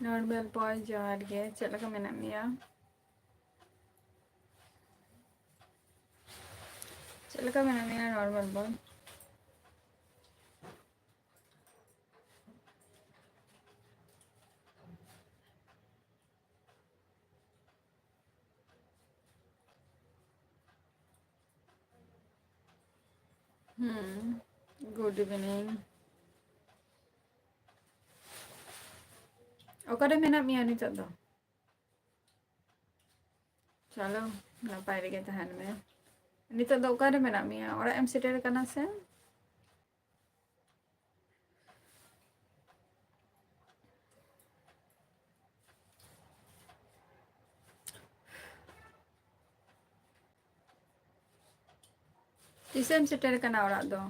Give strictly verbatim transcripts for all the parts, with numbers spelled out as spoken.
Normal ᱵᱚᱭ, ᱡᱚᱦᱟᱨ ᱜᱮ᱾ ᱪᱮᱫ ᱞᱮᱠᱟ ᱢᱮᱱᱟᱜ ᱢᱮᱭᱟ? ᱪᱮᱫ ᱞᱮᱠᱟ ᱢᱮᱱᱟᱜ ᱢᱮᱭᱟ, ᱱᱚᱨᱢᱟᱞ ᱵᱚᱭ? ᱦᱩᱸ, ᱜᱩᱰ ᱤᱵᱷᱤᱱᱤᱝ᱾ ᱚᱠᱟᱨᱮ ᱢᱮᱱᱟᱜ ᱢᱮᱭᱟ ᱱᱤᱛᱚᱜ ᱫᱚ? ᱪᱚᱞᱚ, ᱱᱟᱯᱟᱭ ᱨᱮᱜᱮ ᱛᱟᱦᱮᱱ ᱢᱮ᱾ ᱱᱤᱛᱚᱜ ᱫᱚ ᱚᱠᱟᱨᱮ ᱢᱮᱱᱟᱜ ᱢᱮᱭᱟ? ᱚᱲᱟᱜ ᱮᱢ ᱥᱮᱴᱮᱨ ᱠᱟᱱᱟ ᱥᱮ? ᱛᱤᱥᱮᱢ ᱥᱮᱴᱮᱨ ᱠᱟᱱᱟ ᱚᱲᱟᱜ ᱫᱚ?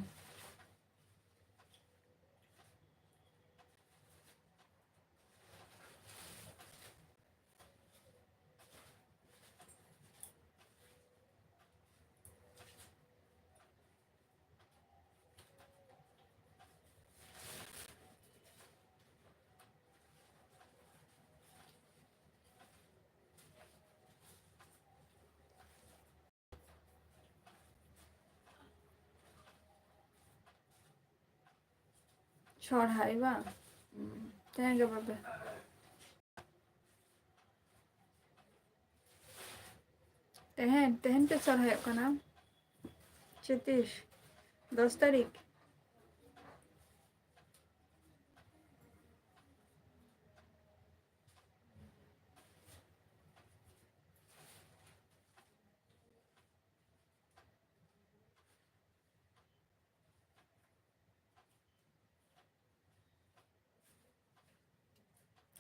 ᱥᱚᱨᱦᱟᱭ ᱵᱟᱝ? ᱦᱩᱸ, ᱛᱮᱦᱮᱧ ᱜᱮ ᱵᱟᱯᱮ, ᱛᱮᱦᱮᱧ, ᱛᱮᱦᱮᱧ ᱯᱮ ᱥᱚᱨᱦᱟᱭᱚᱜ ᱠᱟᱱᱟ? ᱪᱮᱛᱤᱥ, ᱫᱚᱥ ᱛᱟᱹᱨᱤᱠᱷ᱾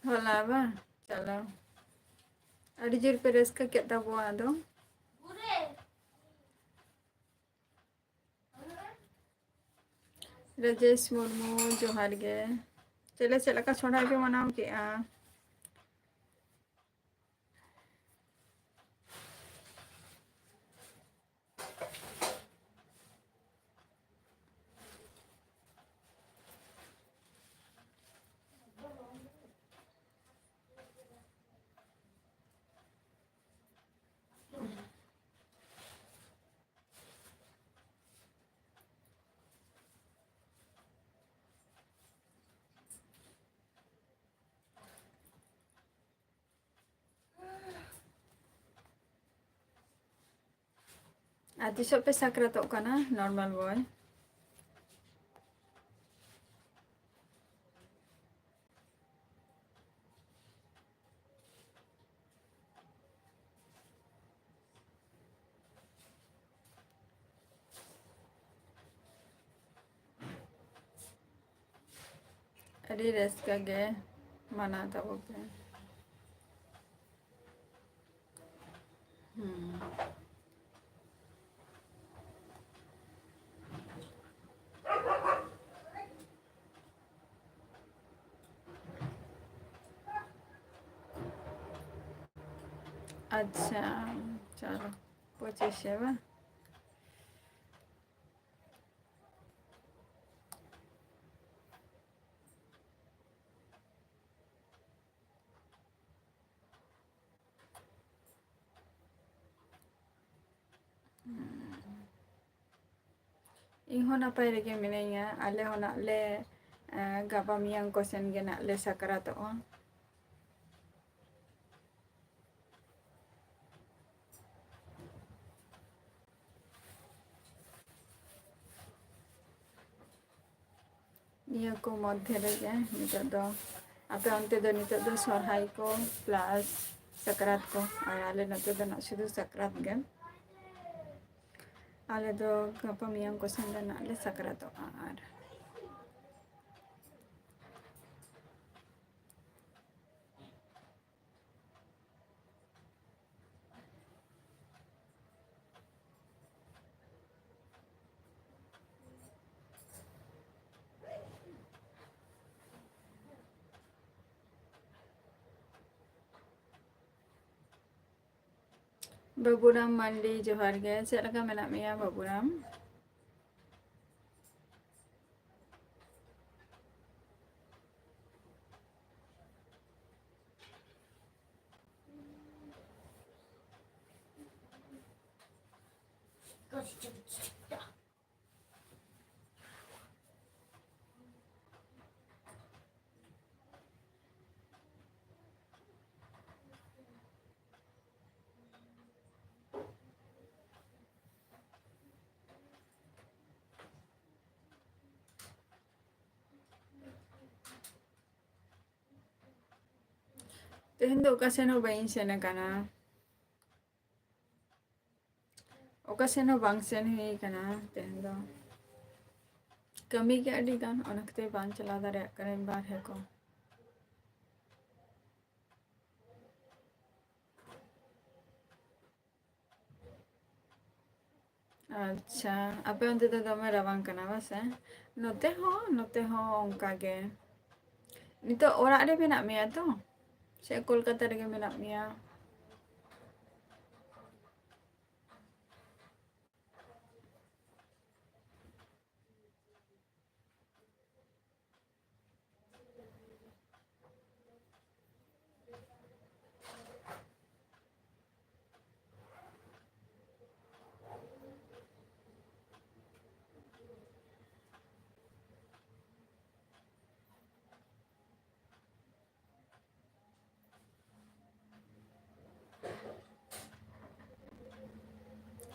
ᱦᱚᱞᱟ ᱵᱟᱝ? ᱪᱟᱞᱟᱣ᱾ ᱟᱹᱰᱤ ᱡᱳᱨ ᱯᱮ ᱨᱟᱹᱥᱠᱟᱹ ᱠᱮᱫ ᱛᱟᱵᱚᱣᱟ ᱟᱫᱚ᱾ ᱨᱟᱡᱮᱥ ᱢᱩᱨᱢᱩ, ᱡᱚᱦᱟᱨ ᱜᱮ᱾ ᱪᱮᱫ ᱞᱮ-, ᱪᱮᱫ ᱞᱮᱠᱟ ᱥᱚᱨᱦᱟᱭ ᱯᱮ ᱢᱟᱱᱟᱣ ᱠᱮᱜᱼᱟ? ᱟᱨ ᱛᱤᱥᱚᱜ ᱯᱮ ᱥᱟᱠᱨᱟᱛᱚᱜ ᱠᱟᱱᱟ, ᱱᱚᱨᱢᱟᱞ ᱵᱚᱭ? ᱟᱹᱰᱤ ᱨᱟᱹᱥᱠᱟᱹ ᱜᱮ ᱢᱟᱱᱟᱣ ᱛᱟᱵᱚ ᱯᱮ᱾ ᱦᱩᱸ᱾ ᱟᱪᱪᱷᱟ, ᱪᱚᱞᱚ, ᱯᱚᱸᱪᱤᱥᱮ ᱵᱟᱝ? ᱤᱧ ᱦᱚᱸ ᱱᱟᱯᱟᱭ ᱨᱮᱜᱮ ᱢᱤᱱᱟᱹᱧᱟ᱾ ᱟᱞᱮ ᱦᱚᱸ ᱱᱟᱜ ᱞᱮ, ᱮᱸ, ᱜᱟᱯᱟ ᱢᱮᱭᱟᱝ ᱠᱚ ᱥᱮᱱ ᱜᱮ ᱱᱟᱜ ᱞᱮ ᱥᱟᱠᱨᱟᱛᱚᱜᱼᱟ᱾ ᱱᱤᱭᱟᱹ ᱠᱚ ᱢᱚᱫᱽᱫᱷᱮ ᱨᱮᱜᱮ ᱱᱤᱛᱚᱜ ᱫᱚ, ᱟᱯᱮ ᱚᱱᱛᱮ ᱫᱚ ᱱᱤᱛᱚᱜ ᱫᱚ ᱥᱚᱨᱦᱟᱭ ᱠᱚ plus ᱥᱟᱠᱨᱟᱛ ᱠᱚ, ᱟᱨ ᱟᱞᱮ ᱱᱚᱛᱮ ᱫᱚ ᱱᱟᱜ ᱥᱩᱫᱷᱩ ᱥᱟᱠᱨᱟᱛ ᱜᱮ᱾ ᱟᱞᱮ ᱫᱚ ᱜᱟᱯᱟ ᱢᱮᱭᱟᱝ ᱠᱚ ᱥᱮᱱ ᱫᱚ ᱱᱟᱜ ᱞᱮ ᱥᱟᱠᱨᱟᱛᱚᱜᱼᱟ᱾ ᱟᱨ ᱵᱟᱹᱵᱩᱨᱟᱢ ᱢᱟᱱᱰᱤ, ᱡᱚᱦᱟᱨ ᱜᱮ᱾ ᱪᱮᱫ ᱞᱮᱠᱟ ᱢᱮᱱᱟᱜ ᱢᱮᱭᱟ, ᱵᱟᱹᱵᱩᱨᱟᱢ? ᱛᱮᱦᱮᱧ ᱫᱚ ᱚᱠᱟ ᱥᱮᱱ ᱦᱚᱸ ᱵᱟᱹᱧ ᱥᱮᱱ ᱟᱠᱟᱱᱟ᱾ ᱚᱠᱟ ᱥᱮᱱ ᱦᱚᱸ ᱵᱟᱝ ᱥᱮᱱ ᱦᱩᱭ ᱟᱠᱟᱱᱟ ᱛᱮᱦᱮᱧ ᱫᱚ᱾ ᱠᱟᱹᱢᱤ ᱜᱮ ᱟᱹᱰᱤ ᱜᱟᱱ, ᱚᱱᱟ ᱠᱷᱟᱹᱛᱤᱨ ᱵᱟᱝ ᱪᱟᱞᱟᱣ ᱫᱟᱲᱮᱭᱟᱜ ᱠᱟᱹᱱᱟᱹᱧ ᱵᱟᱨᱦᱮ ᱠᱚ᱾ ᱟᱪᱪᱷᱟ, ᱟᱯᱮ ᱚᱱᱛᱮ ᱫᱚ ᱫᱚᱢᱮ ᱨᱟᱵᱟᱝ ᱠᱟᱱᱟ ᱵᱟᱝ ᱥᱮ? ᱱᱚᱛᱮ ᱦᱚᱸ, ᱱᱚᱛᱮ ᱦᱚᱸ ᱚᱱᱠᱟ ᱜᱮ᱾ ᱱᱤᱛᱚᱜ ᱚᱲᱟᱜ ᱨᱮ ᱢᱮᱱᱟᱜ ᱢᱮᱭᱟ ᱛᱚ? ᱥᱮ ᱠᱳᱞᱠᱟᱛᱟ ᱨᱮᱜᱮ ᱢᱮᱱᱟᱜ ᱢᱮᱭᱟ?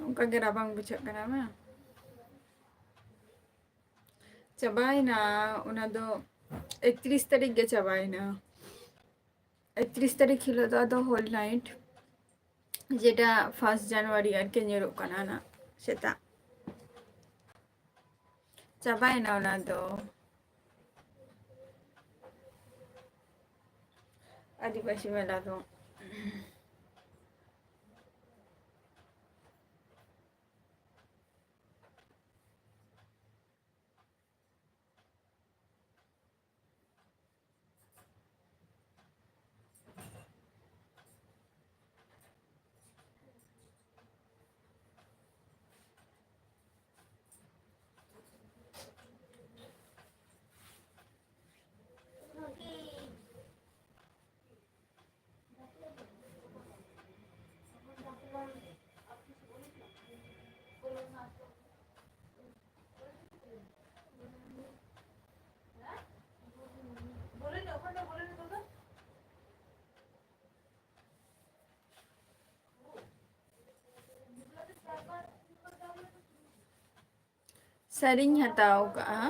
ᱚᱱᱠᱟ ᱜᱮ ᱨᱟᱵᱟᱝ ᱵᱩᱡᱷᱟᱹᱜ ᱠᱟᱱᱟ ᱵᱟᱝ? ᱪᱟᱵᱟᱭᱮᱱᱟ, ᱚᱱᱟ ᱫᱚ ᱮᱠᱛᱨᱤᱥ ᱛᱟᱹᱨᱤᱠᱷ ᱜᱮ ᱪᱟᱵᱟᱭᱮᱱᱟ᱾ ᱮᱠᱛᱨᱤᱥ ᱛᱟᱹᱨᱤᱠᱷ ᱦᱤᱞᱳᱜ ᱫᱚ ᱟᱫᱚ ᱦᱳᱞ ᱱᱟᱭᱤᱴ, ᱡᱮᱴᱟ ᱯᱷᱟᱨᱥᱴ ᱡᱟᱱᱩᱣᱟᱨᱤ ᱟᱨᱠᱤ ᱧᱩᱨᱩᱜ ᱠᱟᱱᱟ ᱚᱱᱟ ᱥᱮᱛᱟᱜ᱾ ᱪᱟᱵᱟᱭᱮᱱᱟ ᱚᱱᱟ ᱫᱚ᱾ ᱟᱹᱫᱤᱵᱟᱹᱥᱤ ᱢᱮᱞᱟ ᱫᱚ᱾ ᱥᱟᱹᱨᱤᱧ ᱦᱟᱛᱟᱣ ᱠᱟᱜᱼᱟ,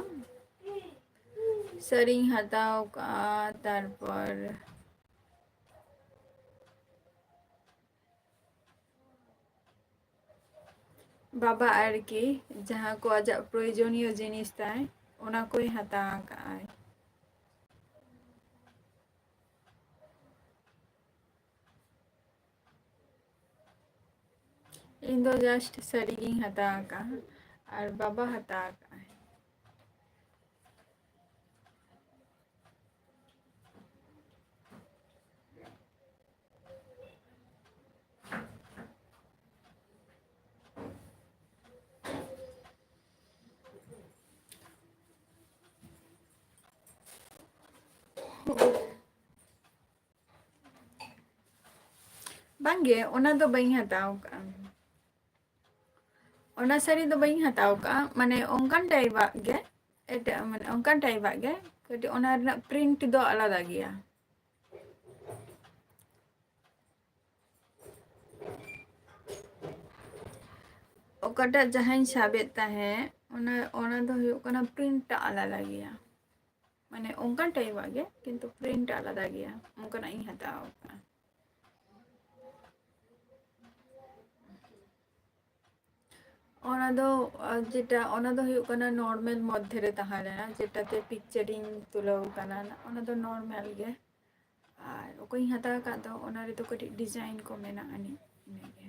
ᱥᱟᱹᱨᱤᱧ ᱦᱟᱛᱟᱣ ᱠᱟᱜᱼᱟ, ᱛᱟᱨᱯᱚᱨ ᱵᱟᱵᱟ ᱟᱨᱠᱤ ᱡᱟᱦᱟᱸ ᱠᱚ ᱟᱡᱟᱜ ᱯᱨᱚᱭᱳᱡᱚᱱᱤᱭᱚ ᱡᱤᱱᱤᱥ ᱛᱟᱭ, ᱚᱱᱟ ᱠᱚᱭ ᱦᱟᱛᱟᱣ ᱟᱠᱟᱫᱼᱟᱭ᱾ ᱤᱧ ᱫᱚ just ᱥᱟᱹᱲᱤ ᱜᱤᱧ ᱦᱟᱛᱟᱣ ᱟᱠᱟᱫᱼᱟ ᱟᱨ ᱵᱟᱵᱟ ᱦᱟᱛᱟᱣ ᱟᱠᱟᱫᱼᱟᱭ᱾ ᱵᱟᱝᱜᱮ, ᱚᱱᱟ ᱫᱚ ᱵᱟᱹᱧ ᱦᱟᱛᱟᱣ ᱠᱟᱜᱼᱟ᱾ ᱚᱱᱟ ᱥᱟᱹᱲᱤ ᱫᱚ ᱵᱟᱹᱧ ᱦᱟᱛᱟᱣ ᱠᱟᱜᱼᱟ, ᱢᱟᱱᱮ ᱚᱱᱠᱟᱱ ᱴᱟᱭᱤᱯᱟᱜ ᱜᱮ, ᱮᱴᱟᱜ ᱢᱟᱱᱮ ᱚᱱᱠᱟᱱ ᱴᱟᱭᱤᱯᱟᱜ ᱜᱮ, ᱠᱟᱹᱴᱤᱡ ᱚᱱᱟ ᱨᱮᱱᱟᱜ ᱯᱨᱤᱱᱴ ᱫᱚ ᱟᱞᱟᱫᱟ ᱜᱮᱭᱟ᱾ ᱚᱠᱟᱴᱟᱜ ᱡᱟᱦᱟᱸᱧ ᱥᱟᱵᱮᱫ ᱛᱟᱦᱮᱸᱫ, ᱚᱱᱟ, ᱚᱱᱟ ᱫᱚ ᱦᱩᱭᱩᱜ ᱠᱟᱱᱟ ᱯᱨᱤᱱᱴ ᱴᱟᱜ ᱟᱞᱟᱫᱟ ᱜᱮᱭᱟ, ᱢᱟᱱᱮ ᱚᱱᱠᱟᱱ ᱴᱟᱭᱤᱯᱟᱜ ᱜᱮ, ᱠᱤᱱᱛᱩ ᱯᱨᱤᱱᱴ ᱟᱞᱟᱫᱟ ᱜᱮᱭᱟ, ᱚᱱᱠᱟᱱᱟᱜ ᱤᱧ ᱦᱟᱛᱟᱣ ᱠᱟᱜᱼᱟ᱾ ᱚᱱᱟ ᱫᱚ, ᱟᱨ ᱡᱮᱴᱟ, ᱚᱱᱟ ᱫᱚ ᱦᱩᱭᱩᱜ ᱠᱟᱱᱟ ᱱᱚᱨᱢᱟᱞ ᱢᱚᱫᱽᱫᱷᱮ ᱨᱮ ᱛᱟᱦᱮᱸ ᱞᱮᱱᱟ, ᱡᱮᱴᱟᱛᱮ ᱯᱤᱠᱪᱟᱨᱤᱧ ᱛᱩᱞᱟᱹᱣ ᱠᱟᱱᱟ, ᱚᱱᱟ ᱫᱚ ᱱᱚᱨᱢᱟᱞ ᱜᱮ᱾ ᱟᱨ ᱚᱠᱚᱭᱤᱧ ᱦᱟᱛᱟᱣ ᱟᱠᱟᱫ ᱫᱚ, ᱚᱱᱟ ᱨᱮᱫᱚ ᱠᱟᱹᱴᱤᱡ ᱰᱤᱡᱟᱭᱤᱱ ᱠᱚ ᱢᱮᱱᱟᱜ ᱟᱹᱱᱤᱡ, ᱤᱱᱟᱹᱜᱮ᱾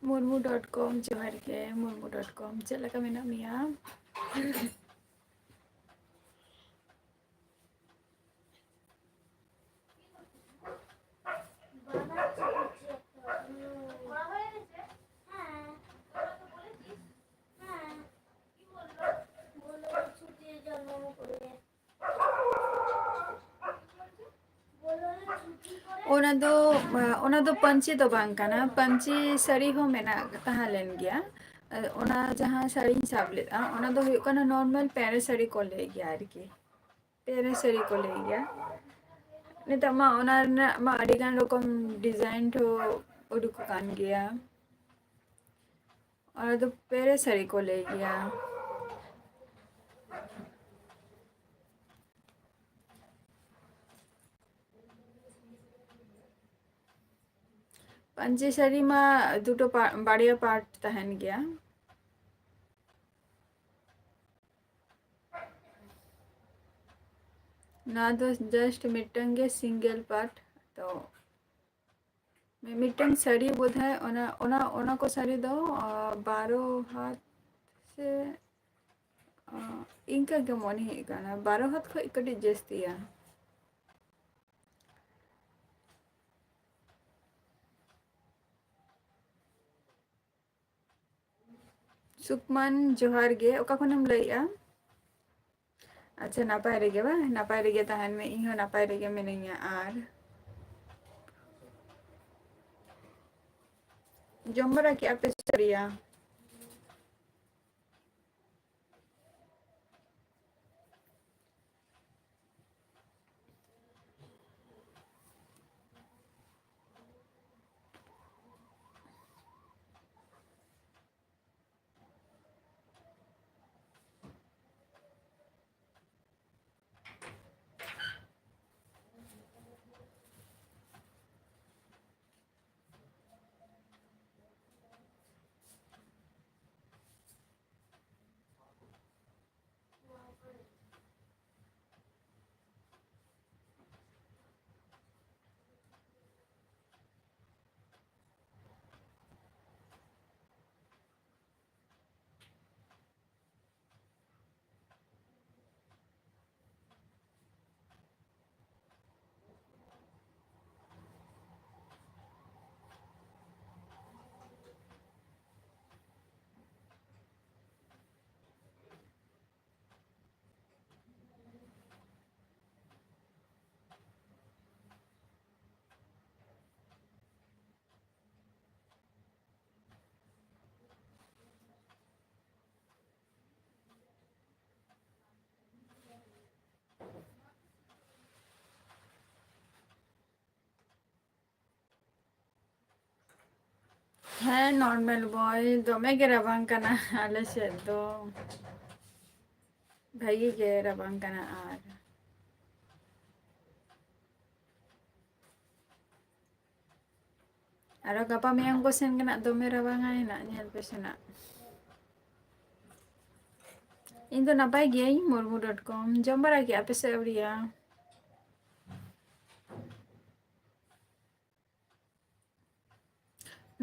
ᱢᱩᱨᱢᱩ ᱰᱚᱴ ᱠᱚᱢ, ᱡᱚᱦᱟᱨ ᱜᱮ, ᱢᱩᱨᱢᱩ ᱰᱚᱴ ᱠᱚᱢ, ᱪᱮᱫ ᱞᱮᱠᱟ ᱢᱮᱱᱟᱜ ᱢᱮᱭᱟ? ᱚᱱᱟ ᱫᱚ, ᱚᱱᱟ ᱫᱚ ᱯᱟᱹᱧᱪᱤ ᱫᱚ ᱵᱟᱝ ᱠᱟᱱᱟ, ᱯᱟᱹᱧᱪᱤ ᱥᱟᱹᱲᱤ ᱦᱚᱸ ᱢᱮᱱᱟᱜ, ᱛᱟᱦᱮᱸ ᱞᱮᱱ ᱜᱮᱭᱟ᱾ ᱚᱱᱟ ᱡᱟᱦᱟᱸ ᱥᱟᱹᱲᱤᱧ ᱥᱟᱵ ᱞᱮᱫᱼᱟ, ᱚᱱᱟ ᱫᱚ ᱦᱩᱭᱩᱜ ᱠᱟᱱᱟ ᱱᱚᱨᱢᱟᱞ ᱯᱮᱨᱮ ᱥᱟᱹᱲᱤ ᱠᱚ ᱞᱟᱹᱭ ᱜᱮᱭᱟ ᱟᱨᱠᱤ, ᱯᱮᱨᱮ ᱥᱟᱹᱲᱤ ᱠᱚ ᱞᱟᱹᱭ ᱜᱮᱭᱟ᱾ ᱱᱤᱛᱚᱜ ᱢᱟ ᱚᱱᱟ ᱨᱮᱱᱟᱜ ᱢᱟ ᱟᱹᱰᱤ ᱜᱟᱱ ᱨᱚᱠᱚᱢ ᱰᱤᱡᱟᱭᱤᱱ ᱦᱚᱸ ᱩᱰᱩᱠ ᱟᱠᱟᱱ ᱜᱮᱭᱟ᱾ ᱚᱱᱟ ᱫᱚ ᱯᱮᱨᱮ ᱥᱟᱹᱲᱤ ᱠᱚ ᱞᱟᱹᱭ ᱜᱮᱭᱟ᱾ ᱯᱟᱹᱧᱪᱤ ᱥᱟᱹᱲᱤ ᱢᱟ ᱫᱩᱴᱳ ᱯᱟ-, ᱵᱟᱨᱭᱟ ᱯᱟᱨᱴ ᱛᱟᱦᱮᱱ ᱜᱮᱭᱟ᱾ ᱱᱚᱣᱟ ᱫᱚ ᱡᱟᱥᱴ ᱢᱤᱫᱴᱟᱝ ᱜᱮ ᱥᱤᱝᱜᱮᱞ ᱯᱟᱨᱴ᱾ ᱛᱚ ᱢᱤᱫᱴᱟᱝ ᱥᱟᱹᱲᱤ ᱵᱳᱫᱷᱚᱭ ᱚᱱᱟ, ᱚᱱᱟ, ᱚᱱᱟ ᱠᱚ ᱥᱟᱹᱲᱤ ᱫᱚ, ᱟᱸ, ᱵᱟᱨᱚ ᱦᱟᱛ ᱥᱮ, ᱟᱸ, ᱤᱱᱠᱟᱹ ᱜᱮ ᱢᱚᱱᱮ ᱦᱩᱭᱩᱜ ᱠᱟᱱᱟ, ᱵᱟᱨᱚ ᱦᱟᱛ ᱠᱷᱚᱱ ᱠᱟᱹᱴᱤᱡ ᱡᱟᱹᱥᱛᱤᱭᱟ᱾ ᱥᱩᱠᱢᱟᱱ, ᱡᱚᱦᱟᱨ ᱜᱮ᱾ ᱚᱠᱟ ᱠᱷᱚᱱᱮᱢ ᱞᱟᱹᱭᱮᱜᱼᱟ? ᱟᱪᱪᱷᱟ, ᱱᱟᱯᱟᱭ ᱨᱮᱜᱮ ᱵᱟᱝ? ᱱᱟᱯᱟᱭ ᱨᱮᱜᱮ ᱛᱟᱦᱮᱱ ᱢᱮ, ᱤᱧ ᱦᱚᱸ ᱱᱟᱯᱟᱭ ᱨᱮᱜᱮ ᱢᱤᱱᱟᱹᱧᱟ᱾ ᱟᱨ ᱡᱚᱢ ᱵᱟᱲᱟ ᱠᱮᱜᱼᱟ ᱯᱮ ᱥᱮ ᱟᱹᱣᱨᱤᱭᱟ? ᱦᱮᱸ, ᱱᱚᱨᱢᱟᱞ ᱵᱚᱭ, ᱫᱚᱢᱮ ᱜᱮ ᱨᱟᱵᱟᱝ ᱠᱟᱱᱟ ᱟᱞᱮ ᱥᱮᱫ ᱫᱚ, ᱵᱷᱟᱹᱜᱤ ᱜᱮ ᱨᱟᱵᱟᱝ ᱠᱟᱱᱟ᱾ ᱟᱨ ᱟᱨᱚ ᱜᱟᱯᱟ ᱢᱮᱭᱟᱝ ᱠᱚ ᱥᱮᱱ ᱜᱮ ᱱᱟᱜ ᱫᱚᱢᱮ ᱨᱟᱵᱟᱝ ᱟᱭ ᱱᱟᱜ, ᱧᱮᱞ ᱯᱮ ᱥᱮ ᱱᱟᱜ᱾ ᱤᱧ ᱫᱚ ᱱᱟᱯᱟᱭ ᱜᱤᱭᱟᱹᱧ, ᱢᱩᱨᱢᱩ ᱰᱚᱴ ᱠᱚᱢ᱾ ᱡᱚᱢ ᱵᱟᱲᱟ ᱠᱮᱜᱼᱟ ᱯᱮ ᱥᱮ ᱟᱹᱣᱨᱤᱭᱟ?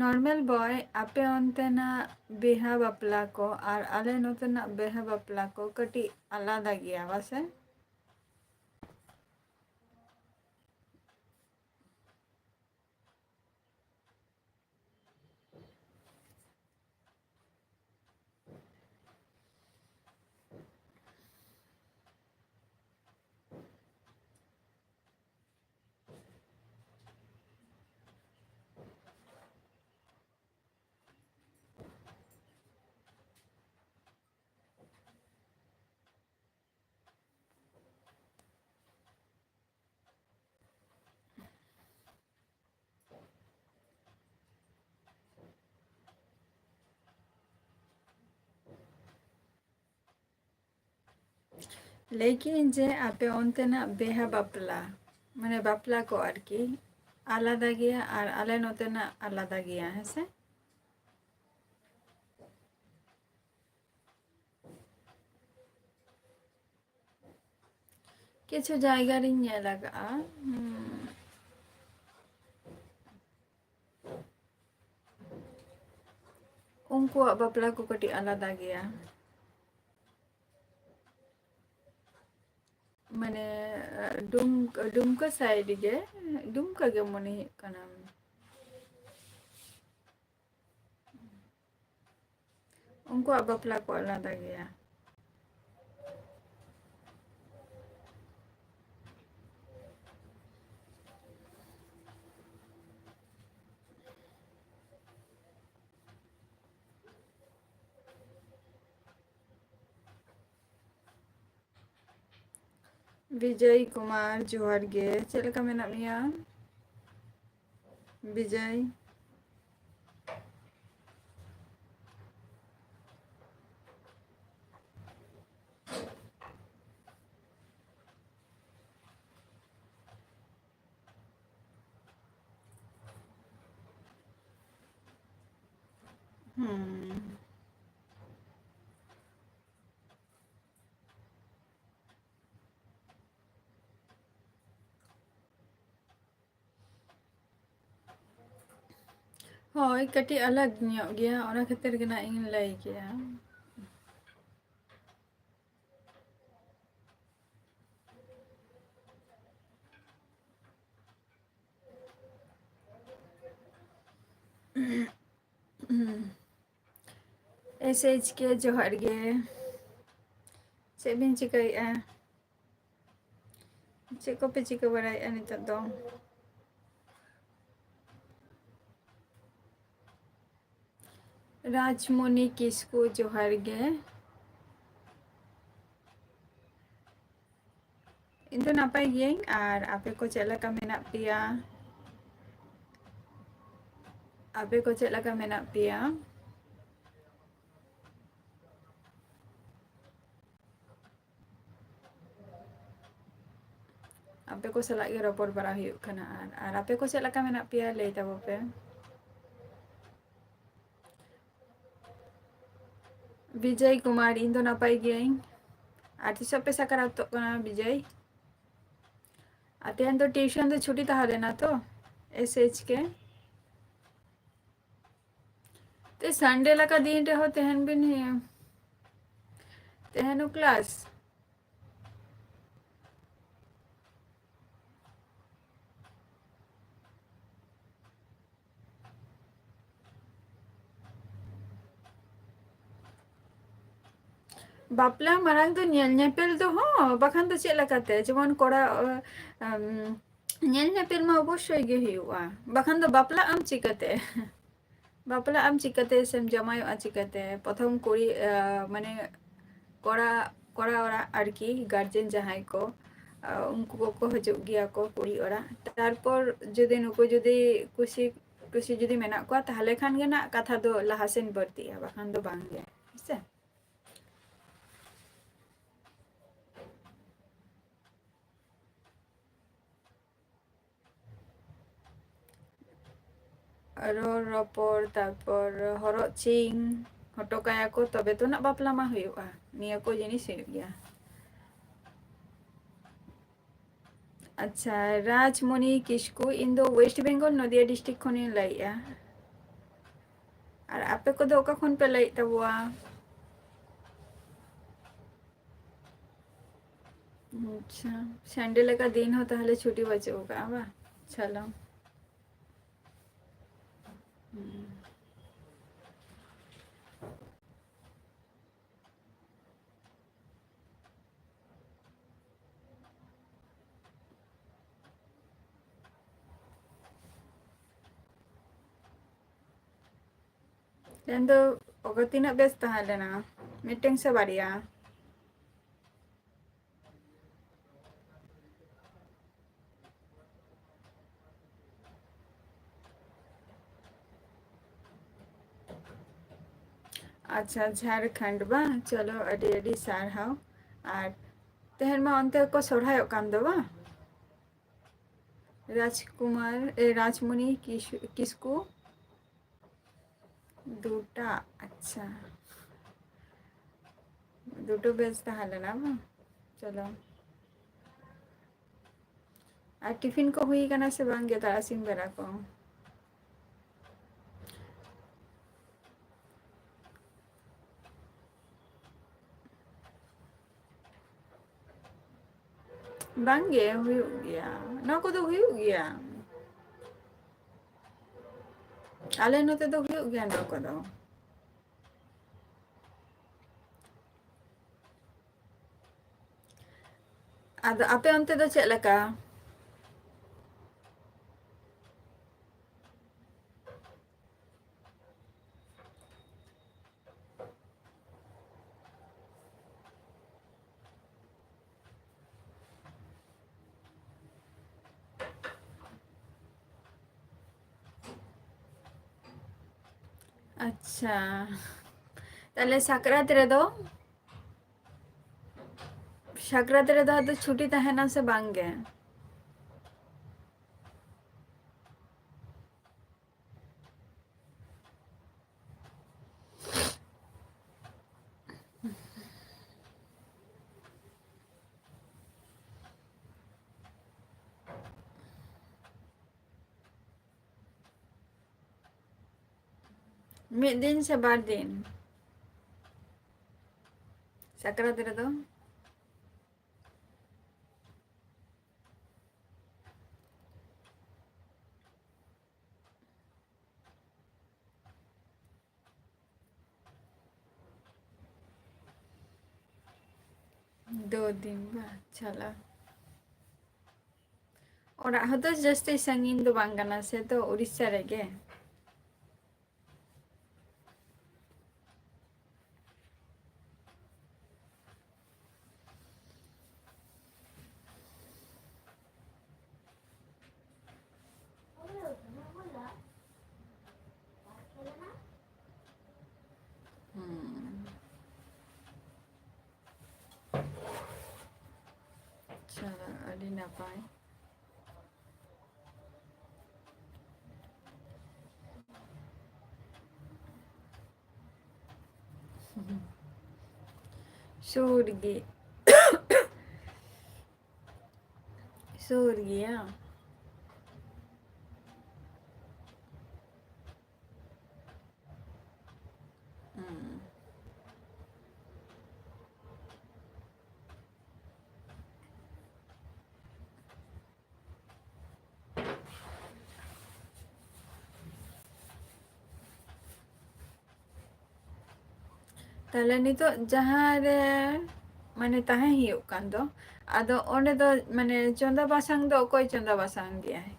ᱱᱚᱨᱢᱟᱞ ᱵᱚᱭ, ᱟᱯᱮ ᱚᱱᱛᱮᱱᱟᱜ ᱵᱤᱦᱟ ᱵᱟᱯᱞᱟ ᱠᱚ ᱟᱨ ᱟᱞᱮ ᱱᱚᱛᱮᱱᱟᱜ ᱵᱤᱦᱟ ᱵᱟᱯᱞᱟ ᱠᱚ ᱠᱟᱹᱴᱤᱡ ᱟᱞᱟᱫᱟ ᱜᱮᱭᱟ ᱵᱟᱥᱮ? ᱞᱟᱹᱭ ᱠᱮᱜᱼᱟᱹᱧ ᱡᱮ ᱟᱯᱮ ᱚᱱᱛᱮᱱᱟᱜ ᱵᱤᱦᱟ ᱵᱟᱯᱞᱟ, ᱢᱟᱱᱮ ᱵᱟᱯᱞᱟ ᱠᱚ ᱟᱨᱠᱤ, ᱟᱞᱟᱫᱟ ᱜᱮᱭᱟ ᱟᱨ ᱟᱞᱮ ᱱᱚᱛᱮᱱᱟᱜ ᱟᱞᱟᱫᱟ ᱜᱮᱭᱟ, ᱦᱮᱸ ᱥᱮ? ᱠᱤᱪᱷᱩ ᱡᱟᱭᱜᱟ ᱨᱤᱧ ᱧᱮᱞ ᱟᱠᱟᱫᱼᱟ, ᱦᱩᱸ, ᱩᱱᱠᱩᱣᱟᱜ ᱵᱟᱯᱞᱟ ᱠᱚ ᱠᱟᱹᱴᱤᱡ ᱟᱞᱟᱫᱟ ᱜᱮᱭᱟ᱾ ᱢᱟᱱᱮ, ᱰᱩᱢ-, ᱰᱩᱢᱠᱟ ᱥᱟᱭᱤᱰ ᱜᱮ, ᱰᱩᱢᱠᱟ ᱜᱮ ᱢᱚᱱᱮ ᱦᱩᱭᱩᱜ ᱠᱟᱱᱟ᱾ ᱩᱱᱠᱩᱣᱟᱜ ᱵᱟᱯᱞᱟ ᱠᱚ ᱟᱞᱟᱫᱟ ᱜᱮᱭᱟ᱾ ᱵᱤᱡᱚᱭ ᱠᱩᱢᱟᱨ, ᱡᱚᱦᱟᱨ ᱜᱮ᱾ ᱪᱮᱫ ᱞᱮᱠᱟ ᱢᱮᱱᱟᱜ ᱢᱮᱭᱟ ᱵᱤᱡᱚᱭ? ᱦᱩᱸ᱾ ᱦᱳᱭ, ᱠᱟᱹᱴᱤᱡ ᱟᱞᱟᱜᱽ ᱧᱚᱜ ᱜᱮᱭᱟ, ᱚᱱᱟ ᱠᱷᱟᱹᱛᱤᱨ ᱜᱮ ᱱᱟᱜ ᱤᱧ ᱞᱟᱹᱭ ᱠᱮᱜᱼᱟ᱾ ᱮᱥ ᱮᱭᱤᱪ ᱠᱮ ᱡᱚᱦᱟᱨ ᱜᱮ᱾ ᱪᱮᱫ ᱵᱤᱱ ᱪᱤᱠᱟᱹᱭᱮᱫᱼᱟ? ᱪᱮᱫ ᱠᱚᱯᱮ ᱪᱤᱠᱟᱹ ᱵᱟᱲᱟᱭᱮᱫᱼᱟ ᱱᱤᱛᱚᱜ ᱫᱚ? ᱨᱟᱡᱽᱢᱚᱱᱤ ᱠᱤᱥᱠᱩ ᱡᱚᱦᱟᱨ ᱜᱮ᱾ ᱤᱧ ᱫᱚ ᱱᱟᱯᱟᱭ ᱜᱤᱭᱟᱹᱧ, ᱟᱨ ᱟᱯᱮ ᱠᱚ ᱪᱮᱫ ᱞᱮᱠᱟ ᱢᱮᱱᱟᱜ ᱯᱮᱭᱟ? ᱟᱯᱮ ᱠᱚ ᱪᱮᱫ ᱞᱮᱠᱟ ᱢᱮᱱᱟᱜ ᱯᱮᱭᱟ? ᱟᱯᱮ ᱠᱚ ᱥᱟᱞᱟᱜ ᱜᱮ ᱨᱚᱯᱚᱲ ᱵᱟᱲᱟ ᱦᱩᱭᱩᱜ ᱠᱟᱱᱟ᱾ ᱟᱨ, ᱟᱨ ᱟᱯᱮ ᱠᱚ ᱪᱮᱫ ᱞᱮᱠᱟ ᱢᱮᱱᱟᱜ ᱯᱮᱭᱟ, ᱞᱟᱹᱭ ᱛᱟᱵᱚ ᱯᱮ᱾ ᱵᱤᱡᱚᱭ ᱠᱩᱢᱟᱨ, ᱤᱧ ᱫᱚ ᱱᱟᱯᱟᱭ ᱜᱤᱭᱟᱹᱧ᱾ ᱟᱨ ᱛᱤᱥᱚᱜ ᱯᱮ ᱥᱟᱠᱨᱟᱛᱚᱜ ᱠᱟᱱᱟ, ᱵᱤᱡᱚᱭ? ᱟᱨ ᱛᱮᱦᱮᱧ ᱫᱚ ᱴᱤᱭᱩᱥᱚᱱ ᱫᱚ ᱪᱷᱩᱴᱤ ᱛᱟᱦᱮᱸ ᱞᱮᱱᱟ ᱛᱚ, ᱮᱥ ᱮᱭᱤᱪ ᱠᱮ? ᱛᱮ ᱥᱟᱱᱰᱮ ᱞᱮᱠᱟ ᱫᱤᱱ ᱨᱮᱦᱚᱸ ᱛᱟᱦᱮᱱ ᱵᱤᱱ, ᱛᱟᱦᱮᱱ ᱦᱚᱸ ᱠᱞᱟᱥ᱾ ᱵᱟᱯᱞᱟ ᱢᱟᱲᱟᱝ ᱫᱚ ᱧᱮᱞ ᱧᱮᱯᱮᱞ ᱫᱚ, ᱦᱚᱸ, ᱵᱟᱠᱷᱟᱱ ᱫᱚ ᱪᱮᱫ ᱞᱮᱠᱟᱛᱮ? ᱡᱮᱢᱚᱱ ᱠᱚᱲᱟ, ᱚ, ᱟᱢ, ᱧᱮᱞ ᱧᱮᱯᱮᱞ ᱢᱟ ᱚᱵᱚᱥᱥᱳᱭ ᱜᱮ ᱦᱩᱭᱩᱜᱼᱟ, ᱵᱟᱠᱷᱟᱱ ᱫᱚ ᱵᱟᱯᱞᱟᱜ ᱟᱢ ᱪᱤᱠᱟᱹᱛᱮ? ᱵᱟᱯᱞᱟᱜ ᱟᱢ ᱪᱤᱠᱟᱹᱛᱮ, ᱥᱮᱢ ᱡᱟᱶᱟᱭᱚᱜᱼᱟ ᱪᱤᱠᱟᱹᱛᱮ? ᱯᱨᱚᱛᱷᱚᱢ ᱠᱩᱲᱤ, ᱟ, ᱢᱟᱱᱮ ᱠᱚᱲᱟ, ᱠᱚᱲᱟ ᱚᱲᱟᱜ ᱟᱨᱠᱤ, ᱜᱟᱨᱡᱮᱱ ᱡᱟᱦᱟᱸᱭ ᱠᱚ, ᱟ, ᱩᱱᱠᱩ ᱠᱚᱠᱚ ᱦᱤᱡᱩᱜ ᱜᱮᱭᱟ ᱠᱚ ᱠᱩᱲᱤ ᱚᱲᱟᱜ᱾ ᱛᱟᱨᱯᱚᱨ ᱡᱩᱫᱤ ᱱᱩᱠᱩ ᱡᱩᱫᱤ ᱠᱩᱥᱤ, ᱠᱩᱥᱤ ᱡᱩᱫᱤ ᱢᱮᱱᱟᱜ ᱠᱚᱣᱟ, ᱛᱟᱦᱚᱞᱮ ᱠᱷᱟᱱ ᱜᱮ ᱱᱟᱜ ᱠᱟᱛᱷᱟ ᱫᱚ ᱞᱟᱦᱟ ᱥᱮᱱ ᱵᱟᱹᱲᱛᱤᱜᱼᱟ, ᱵᱟᱠᱷᱟᱱ ᱫᱚ ᱵᱟᱝ ᱜᱮ, ᱦᱮᱸ ᱥᱮ? ᱟ, ᱨᱚᱲ ᱨᱚᱯᱚᱲ, ᱛᱟᱨᱯᱚᱨ ᱦᱚᱨᱚᱜ ᱪᱤᱱ ᱦᱚᱴᱚ ᱠᱟᱭᱟ ᱠᱚ, ᱛᱚᱵᱮ ᱛᱚ ᱱᱟᱜ ᱵᱟᱯᱞᱟ ᱢᱟ ᱦᱩᱭᱩᱜᱼᱟ᱾ ᱱᱤᱭᱟᱹ ᱠᱚ ᱡᱤᱱᱤᱥ ᱦᱩᱭᱩᱜ ᱜᱮᱭᱟ᱾ ᱟᱪᱪᱷᱟ, ᱨᱟᱡᱽᱢᱚᱱᱤ ᱠᱤᱥᱠᱩ, ᱤᱧ ᱫᱚ ᱳᱭᱮᱥᱴ ᱵᱮᱝᱜᱚᱞ, ᱱᱚᱫᱤᱭᱟ ᱰᱤᱥᱴᱨᱤᱠᱴ ᱠᱷᱚᱱᱤᱧ ᱞᱟᱹᱭᱮᱜᱼᱟ᱾ ᱟᱨ ᱟᱯᱮ ᱠᱚᱫᱚ ᱚᱠᱟ ᱠᱷᱚᱱ ᱯᱮ ᱞᱟᱹᱭᱮᱫ ᱛᱟᱵᱚᱣᱟ? ᱟᱪᱪᱷᱟ, ᱥᱟᱱᱰᱮ ᱞᱮᱠᱟ ᱫᱤᱱ ᱦᱚᱸ ᱛᱟᱦᱞᱮ ᱪᱷᱩᱴᱤ ᱵᱟᱹᱪᱩᱜ ᱟᱠᱟᱫᱼᱟ ᱵᱟᱝ? ᱪᱚᱞᱚ᱾ ᱦᱩᱸ᱾ ᱛᱮᱦᱮᱧ ᱫᱚ ᱚᱠᱟ ᱛᱤᱱᱟᱹᱜ ᱵᱮᱪ ᱛᱟᱦᱮᱸ ᱞᱮᱱᱟ? ᱢᱤᱫᱴᱮᱱ ᱥᱮ ᱵᱟᱨᱭᱟ? ᱟᱪᱪᱷᱟ, ᱡᱷᱟᱲᱠᱷᱚᱸᱰ ᱵᱟᱝ? ᱪᱚᱞᱚ, ᱟᱹᱰᱤ ᱟᱹᱰᱤ ᱥᱟᱨᱦᱟᱣ᱾ ᱟᱨ ᱛᱮᱦᱮᱧ ᱢᱟ ᱚᱱᱛᱮ ᱠᱚ ᱥᱚᱨᱦᱟᱭᱚᱜ ᱠᱟᱱ ᱫᱚ ᱵᱟᱝ? ᱨᱟᱡᱽᱠᱩᱢᱟᱨ, ᱮ, ᱨᱟᱡᱽᱢᱩᱱᱤ ᱠᱤᱥ-, ᱠᱤᱥᱠᱩ᱾ ᱫᱩᱴᱟ, ᱟᱪᱪᱷᱟ᱾ ᱫᱩᱴᱳ ᱵᱮᱪ ᱛᱟᱦᱮᱸ ᱞᱮᱱᱟ ᱵᱟᱝ? ᱪᱚᱞᱚ᱾ ᱟᱨ ᱴᱤᱯᱷᱤᱱ ᱠᱚ ᱦᱩᱭ ᱠᱟᱱᱟ ᱥᱮ ᱵᱟᱝ ᱜᱮ ᱛᱟᱨᱟᱥᱤᱧ ᱵᱮᱲᱟ ᱠᱚ? ᱵᱟᱝᱜᱮ, ᱦᱩᱭᱩᱜ ᱜᱮᱭᱟ, ᱱᱚᱣᱟ ᱠᱚᱫᱚ ᱦᱩᱭᱩᱜ ᱜᱮᱭᱟ᱾ ᱟᱞᱮ ᱱᱚᱛᱮ ᱫᱚ ᱦᱩᱭᱩᱜ ᱜᱮᱭᱟ ᱱᱚᱣᱟ ᱠᱚᱫᱚ᱾ ᱟᱫᱚ ᱟᱯᱮ ᱚᱱᱛᱮ ᱫᱚ ᱪᱮᱫ ᱞᱮᱠᱟ? ᱟᱪᱪᱷᱟ, ᱛᱟᱦᱞᱮ ᱥᱟᱠᱨᱟᱛ ᱨᱮᱫᱚ, ᱥᱟᱠᱨᱟᱛ ᱨᱮᱫᱚ ᱟᱫᱚ ᱪᱷᱩᱴᱤ ᱛᱟᱦᱮᱱᱟ ᱥᱮ ᱵᱟᱝ ᱜᱮ? ᱢᱤᱫ ᱫᱤᱱ ᱥᱮ ᱵᱟᱨ ᱫᱤᱱ ᱥᱟᱠᱨᱟᱛ ᱨᱮᱫᱚ? ᱫᱩ ᱫᱤᱱ ᱵᱟ, ᱪᱟᱞᱟᱣ᱾ ᱚᱲᱟᱜ ᱦᱚᱸᱛᱚ ᱡᱟᱹᱥᱛᱤ ᱥᱟᱺᱜᱤᱧ ᱫᱚ ᱵᱟᱝ ᱠᱟᱱᱟ ᱥᱮ, ᱛᱚ ᱩᱲᱤᱥᱥᱟ ᱨᱮᱜᱮ᱾ ᱦᱩᱸ᱾ ᱟᱪᱪᱷᱟ, ᱟᱹᱰᱤ ᱱᱟᱯᱟᱭ᱾ ᱥᱩᱨ ᱜᱮ᱾ ᱥᱩᱨ ᱜᱮᱭᱟ᱾ ᱦᱩᱸ᱾ ᱛᱟᱦᱞᱮ ᱱᱤᱛᱚᱜ ᱡᱟᱦᱟᱸ ᱨᱮ ᱢᱟᱱᱮ ᱛᱟᱦᱮᱸ ᱦᱩᱭᱩᱜ ᱠᱟᱱ ᱫᱚ, ᱟᱫᱚ ᱚᱸᱰᱮ ᱫᱚ ᱢᱟᱱᱮ ᱪᱚᱸᱫᱟ ᱵᱟᱥᱟᱝ ᱫᱚ ᱚᱠᱚᱭ ᱪᱚᱸᱫᱟ ᱵᱟᱥᱟᱝ ᱜᱮᱭᱟᱭ?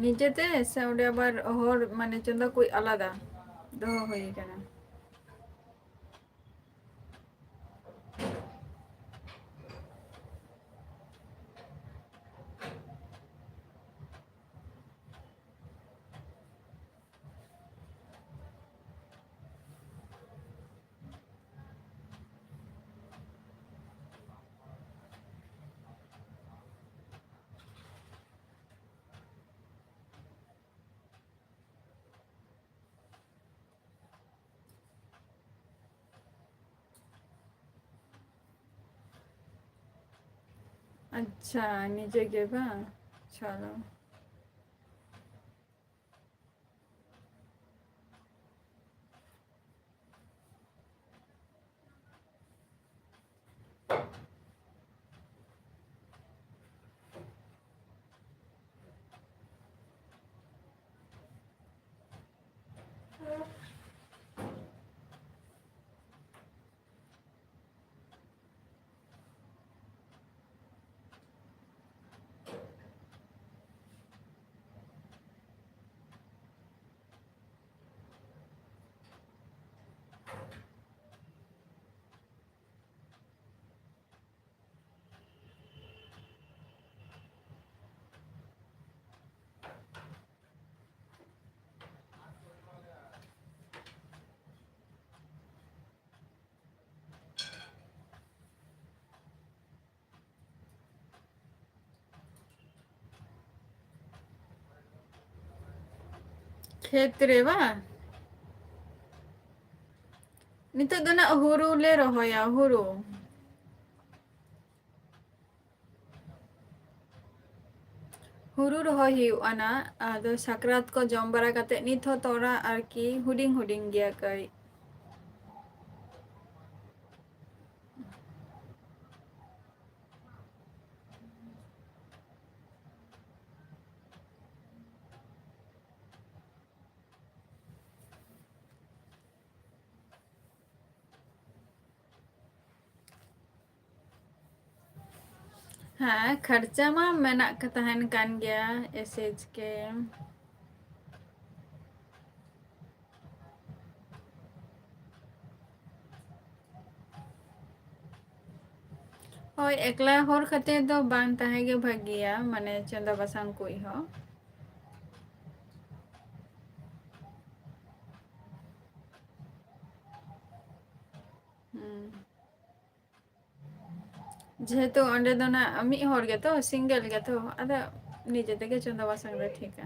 ᱱᱤᱡᱮᱛᱮ ᱥᱮ ᱚᱸᱰᱮ ᱟᱵᱟᱨ ᱦᱚᱲ ᱢᱟᱱᱮ ᱪᱚᱸᱫᱟ ᱠᱚ ᱟᱞᱟᱫᱟ ᱫᱚᱦᱚ ᱦᱩᱭ ᱟᱠᱟᱱᱟ? ᱟᱪᱪᱷᱟ, ᱱᱤᱡᱮ ᱜᱮ ᱵᱟᱝ? ᱪᱚᱞᱚ᱾ ᱠᱷᱮᱛ ᱨᱮ ᱵᱟᱝ? ᱱᱤᱛᱚᱜ ᱫᱚ ᱱᱟᱜ ᱦᱩᱲᱩ ᱞᱮ ᱨᱚᱦᱚᱭᱟ, ᱦᱩᱲᱩ᱾ ᱦᱩᱲᱩ ᱨᱚᱦᱚᱭ ᱦᱩᱭᱩᱜᱼᱟ ᱱᱟᱜ᱾ ᱟᱫᱚ ᱥᱟᱠᱨᱟᱛ ᱠᱚ ᱡᱚᱢ ᱵᱟᱲᱟ ᱠᱟᱛᱮ ᱱᱤᱛ ᱦᱚᱸ ᱛᱚᱲᱟ ᱟᱨᱠᱤ ᱦᱩᱰᱤᱧ ᱦᱩᱰᱤᱧ ᱜᱮᱭᱟ ᱠᱟᱹᱡ᱾ ᱦᱮᱸ, ᱠᱷᱚᱨᱪᱟ ᱢᱟ ᱢᱮᱱᱟᱜ ᱠᱟ-, ᱛᱟᱦᱮᱱ ᱠᱟᱱ ᱜᱮᱭᱟ, ᱮᱥ ᱮᱭᱤᱪ ᱠᱮ᱾ ᱦᱳᱭ, ᱮᱠᱞᱟ ᱦᱚᱲ ᱠᱷᱟᱹᱛᱤᱨ ᱫᱚ ᱵᱟᱝ ᱛᱟᱦᱮᱸ ᱜᱮ ᱵᱷᱟᱹᱜᱤᱭᱟ, ᱢᱟᱱᱮ ᱪᱚᱸᱫᱟ ᱵᱟᱥᱟᱝ ᱠᱚ ᱦᱚᱸ᱾ ᱦᱩᱸ᱾ ᱡᱮᱦᱮᱛᱩ ᱚᱸᱰᱮ ᱫᱚ ᱱᱟᱜ ᱢᱤᱫ ᱦᱚᱲ ᱜᱮᱛᱚ, ᱥᱤᱝᱜᱮᱞ ᱜᱮᱛᱚ, ᱟᱫᱚ ᱱᱤᱡᱮ ᱛᱮᱜᱮ ᱪᱚᱸᱫᱟ ᱵᱟᱥᱟᱝ ᱫᱚ ᱴᱷᱤᱠᱟ᱾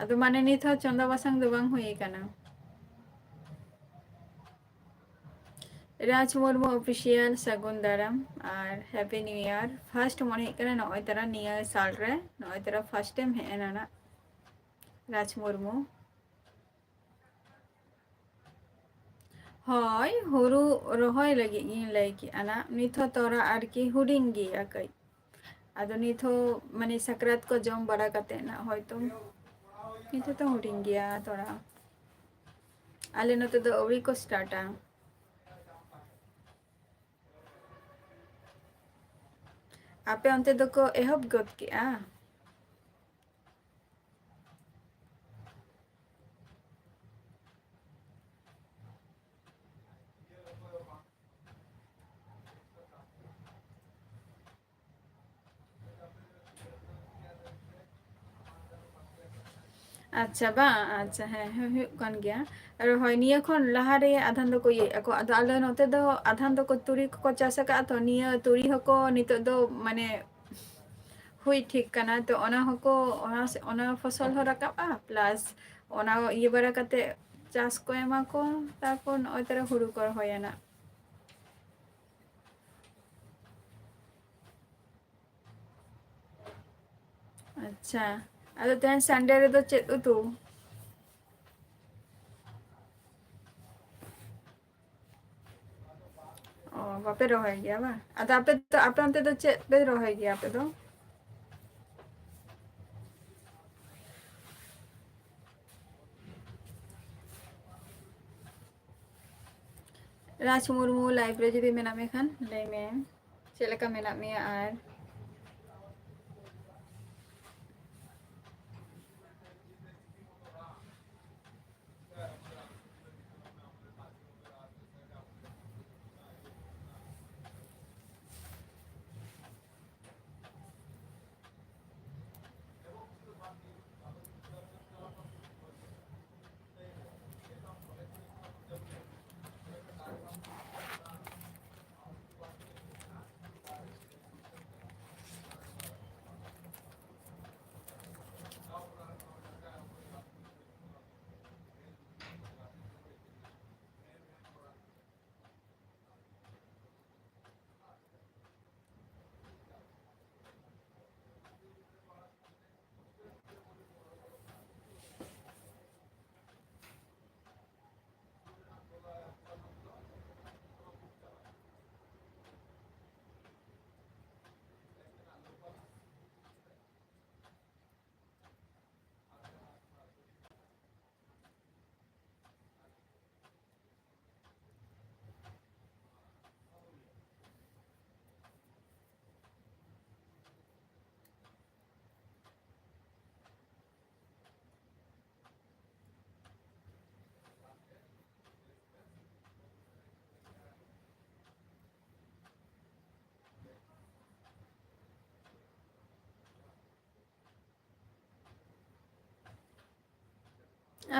ᱟᱫᱚ ᱢᱟᱱᱮ ᱱᱤᱛ ᱦᱚᱸ ᱪᱚᱸᱫᱟ ᱵᱟᱥᱟᱝ ᱫᱚ ᱵᱟᱝ ᱦᱩᱭ ᱟᱠᱟᱱᱟ᱾ ᱨᱟᱡᱽ ᱢᱩᱨᱢᱩ ᱚᱯᱷᱤᱥᱤᱭᱟᱞ ᱥᱟᱹᱜᱩᱱ ᱫᱟᱨᱟᱢ ᱟᱨ ᱦᱮᱯᱤ ᱱᱤᱭᱩ ᱤᱭᱟᱨ᱾ ᱯᱷᱟᱥᱴ ᱢᱚᱱᱮ ᱦᱩᱭᱩᱜ ᱠᱟᱱᱟ ᱱᱚᱜᱼᱚᱭ ᱛᱟᱨᱟ ᱱᱤᱭᱟᱹ ᱥᱟᱞ ᱨᱮ, ᱱᱚᱜᱼᱚᱭ ᱛᱟᱨᱟ ᱯᱷᱟᱥᱴ ᱴᱟᱭᱤᱢ ᱦᱮᱡ ᱮᱱᱟ ᱱᱟᱜ ᱨᱟᱡᱽ ᱢᱩᱨᱢᱩ᱾ ᱦᱳᱭ, ᱦᱩᱲᱩ ᱨᱚᱦᱚᱭ ᱞᱟᱹᱜᱤᱫ ᱜᱤᱧ ᱞᱟᱹᱭ ᱠᱮᱜᱼᱟ ᱱᱟᱜ᱾ ᱱᱤᱛ ᱦᱚᱸ ᱛᱚᱨᱟ ᱟᱨᱠᱤ ᱦᱩᱰᱤᱧ ᱜᱮᱭᱟ ᱠᱟᱹᱡ᱾ ᱟᱫᱚ ᱱᱤᱛ ᱦᱚᱸ ᱢᱟᱱᱮ ᱥᱟᱠᱨᱟᱛ ᱠᱚ ᱡᱚᱢ ᱵᱟᱲᱟ ᱠᱟᱛᱮ ᱱᱟᱜ ᱦᱚᱭᱛᱚ ᱱᱤᱛ ᱦᱚᱸ ᱛᱚ ᱦᱩᱰᱤᱧ ᱜᱮᱭᱟ ᱛᱚᱨᱟ᱾ ᱟᱞᱮ ᱱᱚᱛᱮ ᱫᱚ ᱟᱹᱣᱨᱤ ᱠᱚ ᱥᱴᱟᱨᱴᱟ᱾ ᱟᱯᱮ ᱚᱱᱛᱮ ᱫᱚᱠᱚ ᱮᱦᱚᱵ ᱜᱚᱫ ᱠᱮᱜᱼᱟ? ᱟᱪᱪᱷᱟ, ᱵᱟᱝ, ᱟᱪᱪᱷᱟ, ᱦᱮᱸ, ᱦᱮᱸ, ᱦᱩᱭᱩᱜ ᱠᱟᱱ ᱜᱮᱭᱟ᱾ ᱟᱨ ᱦᱳᱭ, ᱱᱤᱭᱟᱹ ᱠᱷᱚᱱ ᱞᱟᱦᱟ ᱨᱮ ᱟᱫᱷᱟᱱ ᱫᱚᱠᱚ ᱤᱭᱟᱹᱭᱮᱫ ᱟᱠᱚ᱾ ᱟᱫᱚ ᱟᱞᱮ ᱱᱚᱛᱮ ᱫᱚ ᱟᱫᱷᱟᱱ ᱫᱚᱠᱚ ᱛᱩᱲᱤ ᱠᱚᱠᱚ ᱪᱟᱥ ᱟᱠᱟᱫᱼᱟ, ᱛᱚ ᱱᱤᱭᱟᱹ ᱛᱩᱲᱤ ᱦᱚᱸᱠᱚ ᱱᱤᱛᱚᱜ ᱫᱚ ᱢᱟᱱᱮ ᱦᱩᱭ ᱴᱷᱤᱠ ᱠᱟᱱᱟ, ᱛᱚ ᱚᱱᱟ ᱦᱚᱸᱠᱚ, ᱚᱱᱟ, ᱚᱱᱟ ᱯᱷᱚᱥᱚᱞ ᱦᱚᱸ ᱨᱟᱠᱟᱵᱼᱟ, ᱯᱞᱟᱥ ᱚᱱᱟ ᱤᱭᱟᱹ ᱵᱟᱲᱟ ᱠᱟᱛᱮ ᱪᱟᱥ ᱠᱚ ᱮᱢᱟ ᱠᱚ, ᱛᱟᱨᱯᱚᱨ ᱱᱚᱜᱼᱚᱭ ᱛᱟᱨᱟ ᱦᱩᱲᱩ ᱠᱚ ᱨᱚᱦᱚᱭᱟ ᱱᱟᱜ᱾ ᱟᱪᱪᱷᱟ, ᱟᱫᱚ ᱛᱮᱦᱮᱧ ᱥᱟᱱᱰᱮ ᱨᱮᱫᱚ ᱪᱮᱫ ᱩᱛᱩ? ᱚ, ᱵᱟᱯᱮ ᱨᱚᱦᱚᱭ ᱜᱮᱭᱟ ᱵᱟᱝ? ᱟᱫᱚ ᱟᱯᱮ ᱫᱚ, ᱟᱯᱮ ᱚᱱᱛᱮ ᱫᱚ ᱪᱮᱫ ᱯᱮ ᱨᱚᱦᱚᱭ ᱜᱮᱭᱟ ᱟᱯᱮ ᱫᱚ? ᱨᱟᱡᱽ ᱢᱩᱨᱢᱩ, ᱞᱟᱭᱤᱵᱷ ᱨᱮ ᱡᱩᱫᱤ ᱢᱮᱱᱟᱜ ᱢᱮ ᱠᱷᱟᱱ ᱞᱟᱹᱭ ᱢᱮ, ᱪᱮᱫ ᱞᱮᱠᱟ ᱢᱮᱱᱟᱜ ᱢᱮᱭᱟ? ᱟᱨ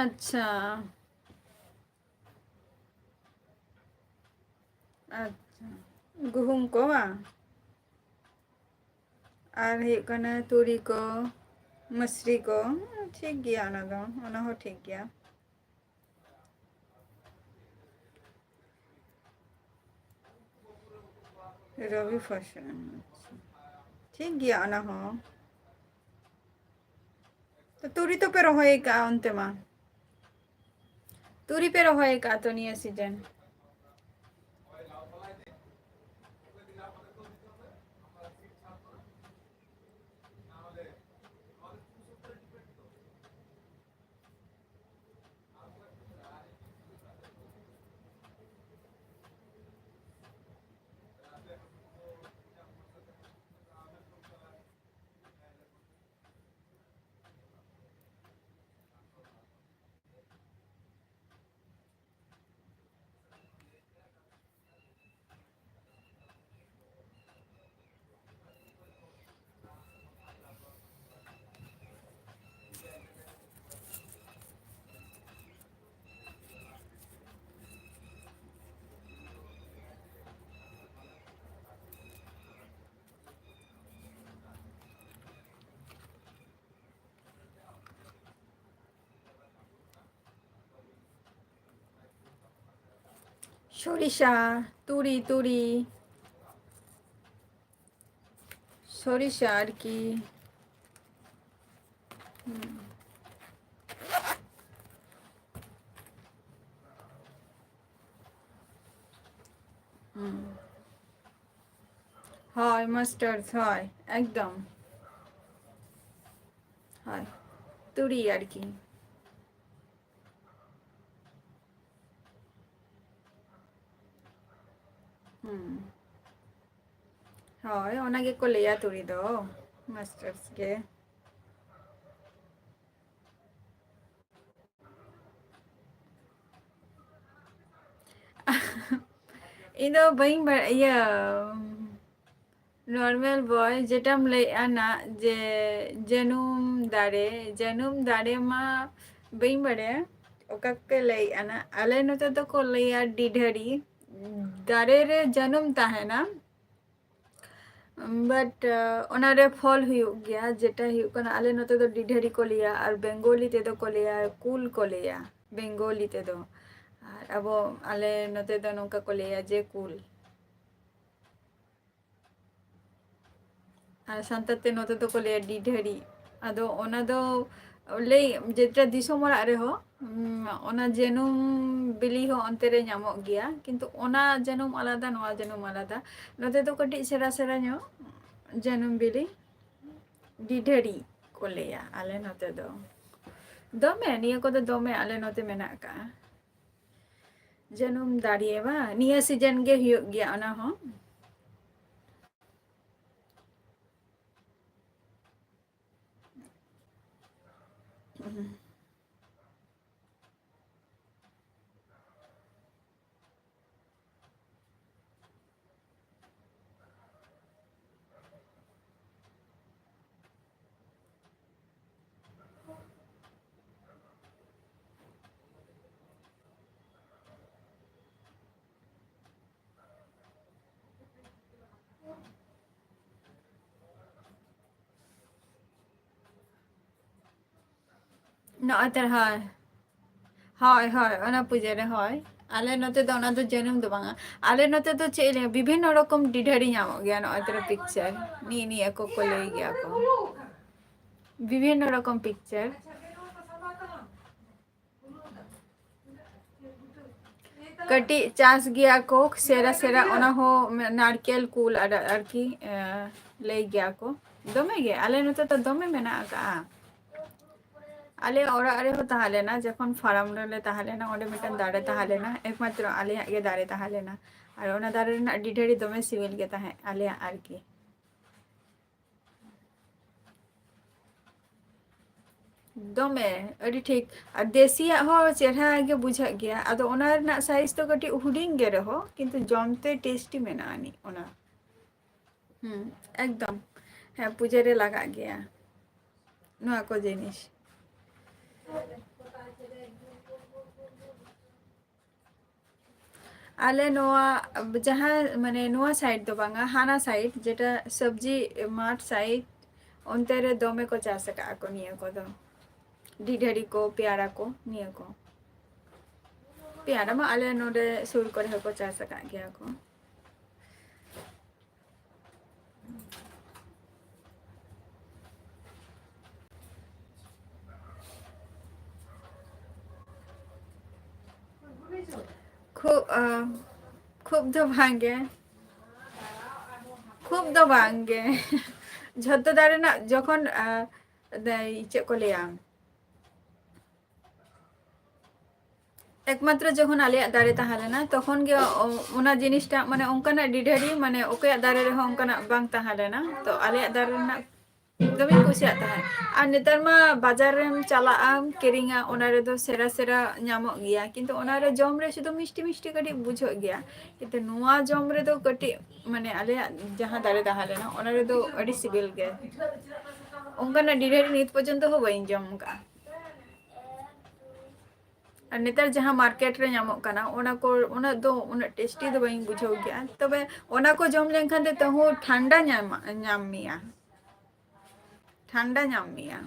ᱟᱪᱪᱷᱟ᱾ ᱟᱪᱪᱷᱟ, ᱜᱩᱦᱩᱢ ᱠᱚ ᱵᱟᱝ? ᱟᱨ ᱦᱩᱭᱩᱜ ᱠᱟᱱᱟ ᱛᱩᱲᱤ ᱠᱚ, ᱢᱟᱥᱨᱤ ᱠᱚ, ᱴᱷᱤᱠ ᱜᱮᱭᱟ, ᱚᱱᱟ ᱫᱚ, ᱚᱱᱟ ᱦᱚᱸ ᱴᱷᱤᱠ ᱜᱮᱭᱟ᱾ ᱨᱚᱵᱤ ᱯᱷᱚᱥᱚᱞ, ᱟᱪᱪᱷᱟ᱾ ᱴᱷᱤᱠ ᱜᱮᱭᱟ, ᱚᱱᱟ ᱦᱚᱸ᱾ ᱛᱚ, ᱛᱩᱲᱤ ᱛᱚᱯᱮ ᱨᱚᱦᱚᱭ ᱟᱠᱟᱜᱼᱟ ᱚᱱᱛᱮ ᱢᱟ? ᱛᱩᱲᱤ ᱯᱮ ᱨᱚᱦᱚᱭ ᱟᱠᱟᱜᱼᱟ ᱛᱚ ᱱᱤᱭᱟᱹ ᱥᱤᱡᱮᱱ? ᱥᱚᱨᱤᱥᱟ, ᱛᱩᱲᱤ, ᱛᱩᱲᱤ᱾ ᱥᱚᱨᱤᱥᱟ ᱟᱨᱠᱤ᱾ ᱦᱩᱸ᱾ ᱦᱩᱸ᱾ ᱦᱳᱭ, mustard, ᱦᱳᱭ, ᱮᱠᱫᱚᱢ᱾ ᱦᱳᱭ, ᱛᱩᱲᱤ ᱟᱨᱠᱤ᱾ ᱦᱩᱸ᱾ ᱦᱳᱭ, ᱚᱱᱟ ᱜᱮᱠᱚ ᱞᱟᱹᱭᱟ ᱛᱩᱲᱤ ᱫᱚ, mustard ᱜᱮ᱾ ᱤᱧ ᱫᱚ ᱵᱟᱹᱧ ᱵᱟ-, ᱤᱭᱟᱹ, normal boy ᱡᱮᱴᱟᱢ ᱞᱟᱹᱭᱮᱜᱼᱟ ᱱᱟᱜ, ᱡᱮ ᱡᱟᱹᱱᱩᱢ ᱫᱟᱨᱮ, ᱡᱟᱹᱱᱩᱢ ᱫᱟᱨᱮ ᱢᱟ ᱵᱟᱹᱧ ᱵᱟᱲᱟᱭᱟ ᱚᱠᱟ ᱠᱚᱯᱮ ᱞᱟᱹᱭᱮᱫᱼᱟ ᱱᱟ᱾ ᱟᱞᱮ ᱱᱚᱛᱮ ᱫᱚᱠᱚ ᱞᱟᱹᱭᱟ ᱰᱤᱰᱷᱟᱹᱲᱤ᱾ ᱫᱟᱨᱮ ᱨᱮ ᱡᱟᱹᱱᱩᱢ ᱛᱟᱦᱮᱱᱟ, but ᱚᱱᱟᱨᱮ ᱯᱷᱚᱞ ᱦᱩᱭᱩᱜ ᱜᱮᱭᱟ, ᱡᱮᱴᱟ ᱦᱩᱭᱩᱜ ᱠᱟᱱᱟ, ᱟᱞᱮ ᱱᱚᱛᱮ ᱫᱚ ᱰᱤᱰᱷᱟᱹᱲᱤ ᱠᱚ ᱞᱟᱹᱭᱟ, ᱟᱨ ᱵᱮᱝᱜᱚᱞᱤ ᱛᱮᱫᱚ ᱠᱚ ᱞᱟᱹᱭᱟ ᱠᱩᱞ ᱠᱚ ᱞᱟᱹᱭᱟ ᱵᱮᱝᱜᱚᱞᱤ ᱛᱮᱫᱚ᱾ ᱟᱨ ᱟᱵᱚ, ᱟᱞᱮ ᱱᱚᱛᱮ ᱫᱚ ᱱᱚᱝᱠᱟ ᱠᱚ ᱞᱟᱹᱭᱟ ᱡᱮ ᱠᱩᱞ᱾ ᱟᱨ ᱥᱟᱱᱛᱟᱲ ᱛᱮ ᱱᱚᱛᱮ ᱫᱚᱠᱚ ᱞᱟᱹᱭᱟ ᱰᱤᱰᱷᱟᱹᱲᱤ᱾ ᱟᱫᱚ ᱚᱱᱟ ᱫᱚ ᱞᱟᱹᱭ, ᱡᱮᱴᱟ ᱫᱤᱥᱚᱢ ᱚᱲᱟᱜ ᱨᱮᱦᱚᱸ, ᱩᱢ, ᱚᱱᱟ ᱡᱟᱹᱱᱩᱢ ᱵᱤᱞᱤ ᱦᱚᱸ ᱚᱱᱛᱮ ᱨᱮ ᱧᱟᱢᱚᱜ ᱜᱮᱭᱟ, ᱠᱤᱱᱛᱩ ᱚᱱᱟ ᱡᱟᱹᱱᱩᱢ ᱟᱞᱟᱫᱟ, ᱱᱚᱣᱟ ᱡᱟᱹᱱᱩᱢ ᱟᱞᱟᱫᱟ᱾ ᱱᱚᱛᱮ ᱫᱚ ᱠᱟᱹᱴᱤᱡ ᱥᱮᱬᱟ ᱥᱮᱬᱟ ᱧᱚᱜ ᱡᱟᱹᱱᱩᱢ ᱵᱤᱞᱤ, ᱰᱤᱰᱷᱟᱹᱲᱤ ᱠᱚ ᱞᱟᱹᱭᱟ ᱟᱞᱮ ᱱᱚᱛᱮ ᱫᱚ᱾ ᱫᱚᱢᱮ, ᱱᱤᱭᱟᱹ ᱠᱚᱫᱚ ᱫᱚᱢᱮ ᱟᱞᱮ ᱱᱚᱛᱮ ᱢᱮᱱᱟᱜ ᱟᱠᱟᱜᱼᱟ᱾ ᱡᱟᱹᱱᱩᱢ ᱫᱟᱨᱮ ᱵᱟᱝ, ᱱᱤᱭᱟᱹ ᱥᱤᱡᱮᱱ ᱜᱮ ᱦᱩᱭᱩᱜ ᱜᱮᱭᱟ ᱚᱱᱟ ᱦᱚᱸ᱾ ᱱᱚᱜᱼᱚᱭ ᱛᱚ, ᱦᱳᱭ᱾ ᱦᱳᱭ, ᱦᱳᱭ, ᱚᱱᱟ ᱯᱩᱡᱟᱹ ᱨᱮ, ᱦᱳᱭ᱾ ᱟᱞᱮ ᱱᱚᱛᱮ ᱫᱚ ᱚᱱᱟ ᱫᱚ ᱡᱟᱹᱱᱩᱢ ᱫᱚ ᱵᱟᱝᱟ᱾ ᱟᱞᱮ ᱱᱚᱛᱮ ᱫᱚ ᱪᱮᱫ ᱞᱟᱹᱭᱟ, ᱵᱤᱵᱷᱤᱱᱱᱚ ᱨᱚᱠᱚᱢ ᱰᱤᱰᱷᱟᱹᱲᱤ ᱧᱟᱢᱚᱜ ᱜᱮᱭᱟ᱾ ᱱᱚᱜᱼᱚᱭ ᱛᱚᱨᱟ picture᱾ ᱱᱤᱭᱟᱹ, ᱱᱤᱭᱟᱹ ᱠᱚ ᱠᱚ ᱞᱟᱹᱭ ᱜᱮᱭᱟ ᱠᱚ᱾ ᱵᱤᱵᱷᱤᱱᱱᱚ ᱨᱚᱠᱚᱢ picture᱾ ᱠᱟᱹᱴᱤᱡ ᱪᱟᱥ ᱜᱮᱭᱟ ᱠᱚ ᱥᱮᱨᱟ ᱥᱮᱨᱟ, ᱚᱱᱟ ᱦᱚᱸ ᱱᱟᱲᱠᱮᱞ ᱠᱩᱞ ᱟᱨ-, ᱟᱨᱠᱤ, ᱮ, ᱞᱟᱹᱭ ᱜᱮᱭᱟ ᱠᱚ᱾ ᱫᱚᱢᱮ ᱜᱮ, ᱟᱞᱮ ᱱᱚᱛᱮ ᱫᱚ ᱫᱚᱢᱮ ᱢᱮᱱᱟᱜ ᱟᱠᱟᱜᱼᱟ᱾ ᱟᱞᱮ ᱚᱲᱟᱜ ᱨᱮᱦᱚᱸ ᱛᱟᱦᱮᱸ ᱞᱮᱱᱟ, ᱡᱚᱠᱷᱚᱱ ᱯᱷᱟᱨᱟᱢ ᱨᱮᱞᱮ ᱛᱟᱦᱮᱸ ᱞᱮᱱᱟ, ᱚᱸᱰᱮ ᱢᱤᱫᱴᱟᱝ ᱫᱟᱨᱮ ᱛᱟᱦᱮᱸ ᱞᱮᱱᱟ, ᱮᱠᱢᱟᱛᱨᱚ ᱟᱞᱮᱭᱟᱜ ᱜᱮ ᱫᱟᱨᱮ ᱛᱟᱦᱮᱸ ᱞᱮᱱᱟ᱾ ᱟᱨ ᱚᱱᱟ ᱫᱟᱨᱮ ᱨᱮᱱᱟᱜ ᱰᱤᱰᱷᱟᱹᱲᱤ ᱫᱚᱢᱮ ᱥᱤᱵᱤᱞ ᱜᱮ ᱛᱟᱦᱮᱸᱫ ᱟᱞᱮᱭᱟᱜ ᱟᱨᱠᱤ᱾ ᱫᱚᱢᱮ, ᱟᱹᱰᱤ ᱴᱷᱤᱠ᱾ ᱟᱨ ᱫᱮᱥᱤᱭᱟᱜ ᱦᱚᱸ ᱪᱮᱦᱨᱟ ᱜᱮ ᱵᱩᱡᱷᱟᱹᱜ ᱜᱮᱭᱟ, ᱟᱫᱚ ᱚᱱᱟ ᱨᱮᱱᱟᱜ size ᱫᱚ ᱠᱟᱹᱴᱤᱡ ᱦᱩᱰᱤᱧ ᱜᱮ ᱨᱮᱦᱚᱸ, ᱠᱤᱱᱛᱩ ᱡᱚᱢ ᱛᱮ tasty ᱢᱮᱱᱟᱜᱼᱟ ᱟᱹᱱᱤᱡ ᱚᱱᱟ᱾ ᱦᱩᱸ, ᱮᱠᱫᱚᱢ᱾ ᱦᱮᱸ, ᱯᱩᱡᱟᱹ ᱨᱮ ᱞᱟᱜᱟᱜ ᱜᱮᱭᱟ ᱱᱚᱣᱟ ᱠᱚ ᱡᱤᱱᱤᱥ᱾ ᱟᱞᱮ ᱱᱚᱣᱟ ᱡᱟᱦᱟᱸ, ᱢᱟᱱᱮ, ᱱᱚᱣᱟ side ᱫᱚ ᱵᱟᱝᱟ, ᱦᱟᱱᱟ side, ᱡᱮᱴᱟ ᱥᱚᱵᱽᱡᱤ ᱢᱟᱴᱷ side, ᱚᱱᱛᱮ ᱨᱮ ᱫᱚᱢᱮ ᱠᱚ ᱪᱟᱥ ᱟᱠᱟᱫᱼᱟ ᱠᱚ ᱱᱤᱭᱟᱹ ᱠᱚᱫᱚ᱾ ᱰᱤᱰᱷᱟᱹᱲᱤ ᱠᱚ, ᱯᱮᱭᱟᱨᱟ ᱠᱚ, ᱱᱤᱭᱟᱹ ᱠᱚ᱾ ᱯᱮᱭᱟᱨᱟ ᱢᱟ ᱟᱞᱮ ᱱᱚᱰᱮ ᱥᱩᱨ ᱠᱚᱨᱮ ᱦᱚᱸᱠᱚ ᱪᱟᱥ ᱟᱠᱟᱫ ᱜᱮᱭᱟ ᱠᱚ᱾ ᱠᱷᱩᱵ, ᱟᱸ, ᱠᱷᱩᱵ ᱫᱚ ᱵᱟᱝ ᱜᱮ, ᱠᱷᱩᱵ ᱫᱚ ᱵᱟᱝ ᱜᱮ᱾ ᱡᱷᱚᱛᱚ ᱫᱟᱨᱮ ᱨᱮᱱᱟᱜ ᱡᱚᱠᱷᱚᱱ, ᱟᱸ, ᱫᱟᱹᱭ, ᱪᱮᱫ ᱠᱚ ᱞᱟᱹᱭᱟ, ᱮᱠᱢᱟᱛᱨᱚ ᱡᱚᱠᱷᱚᱱ ᱟᱞᱮᱭᱟᱜ ᱫᱟᱨᱮ ᱛᱟᱦᱮᱸ ᱞᱮᱱᱟ, ᱛᱚᱠᱷᱚᱱ ᱜᱮ ᱚ-, ᱚᱱᱟ ᱡᱤᱱᱤᱥᱴᱟᱜ, ᱢᱟᱱᱮ, ᱚᱱᱠᱟᱱᱟᱜ ᱰᱤᱰᱷᱟᱹᱲᱤ, ᱢᱟᱱᱮ, ᱚᱠᱚᱭᱟᱜ ᱫᱟᱨᱮ ᱨᱮᱦᱚᱸ ᱚᱱᱠᱟᱱᱟᱜ ᱵᱟᱝ ᱛᱟᱦᱮᱸ ᱞᱮᱱᱟ᱾ ᱛᱚ, ᱟᱞᱮᱭᱟᱜ ᱫᱟᱨᱮ ᱨᱮᱱᱟᱜ ᱫᱚᱢᱮᱧ ᱠᱩᱥᱤᱭᱟᱜ ᱛᱟᱦᱮᱸᱫ᱾ ᱟᱨ ᱱᱮᱛᱟᱨ ᱢᱟ ᱵᱟᱡᱟᱨ ᱨᱮᱢ ᱪᱟᱞᱟᱜᱼᱟᱢ, ᱠᱤᱨᱤᱧᱟ, ᱚᱱᱟ ᱨᱮᱫᱚ ᱥᱮᱨᱟ ᱥᱮᱨᱟ ᱧᱟᱢᱚᱜ ᱜᱮᱭᱟ, ᱠᱤᱱᱛᱩ ᱚᱱᱟ ᱨᱮ ᱡᱚᱢ ᱨᱮ ᱥᱩᱫᱷᱩ ᱢᱤᱥᱴᱤ ᱢᱤᱥᱴᱤ ᱠᱟᱹᱴᱤᱡ ᱵᱩᱡᱷᱟᱹᱜ ᱜᱮᱭᱟ, ᱠᱤᱱᱛᱩ ᱱᱚᱣᱟ ᱡᱚᱢ ᱨᱮᱫᱚ ᱠᱟᱹᱴᱤᱡ, ᱢᱟᱱᱮ, ᱟᱞᱮᱭᱟᱜ ᱡᱟᱦᱟᱸ ᱫᱟᱨᱮ ᱛᱟᱦᱮᱸ ᱞᱮᱱᱟ, ᱚᱱᱟ ᱨᱮᱫᱚ ᱟᱹᱰᱤ ᱥᱤᱵᱤᱞ ᱜᱮ᱾ ᱚᱱᱠᱟᱱᱟᱜ ᱰᱤᱰᱷᱟᱹᱲᱤ ᱱᱤᱛ ᱯᱚᱨᱡᱚᱱᱛᱚ ᱦᱚᱸ ᱵᱟᱹᱧ ᱡᱚᱢ ᱟᱠᱟᱫᱼᱟ᱾ ᱟᱨ ᱱᱮᱛᱟᱨ ᱡᱟᱦᱟᱸ ᱢᱟᱨᱠᱮᱴ ᱨᱮ ᱧᱟᱢᱚᱜ ᱠᱟᱱᱟ, ᱚᱱᱟ ᱠᱚ ᱩᱱᱟᱹᱜ ᱫᱚ, ᱩᱱᱟᱹᱜ ᱴᱮᱥᱴᱤ ᱫᱚ ᱵᱟᱹᱧ ᱵᱩᱡᱷᱟᱹᱣ ᱜᱮᱭᱟ᱾ ᱛᱚᱵᱮ ᱚᱱᱟ ᱠᱚ ᱡᱚᱢ ᱞᱮᱱᱠᱷᱟᱱ ᱫᱚ ᱛᱟᱹᱦᱩ ᱴᱷᱟᱱᱰᱟ ᱧᱟᱢᱟ, ᱧᱟᱢ ᱢᱮᱭᱟ, ᱴᱷᱟᱱᱰᱟ ᱧᱟᱢ ᱢᱮᱭᱟ᱾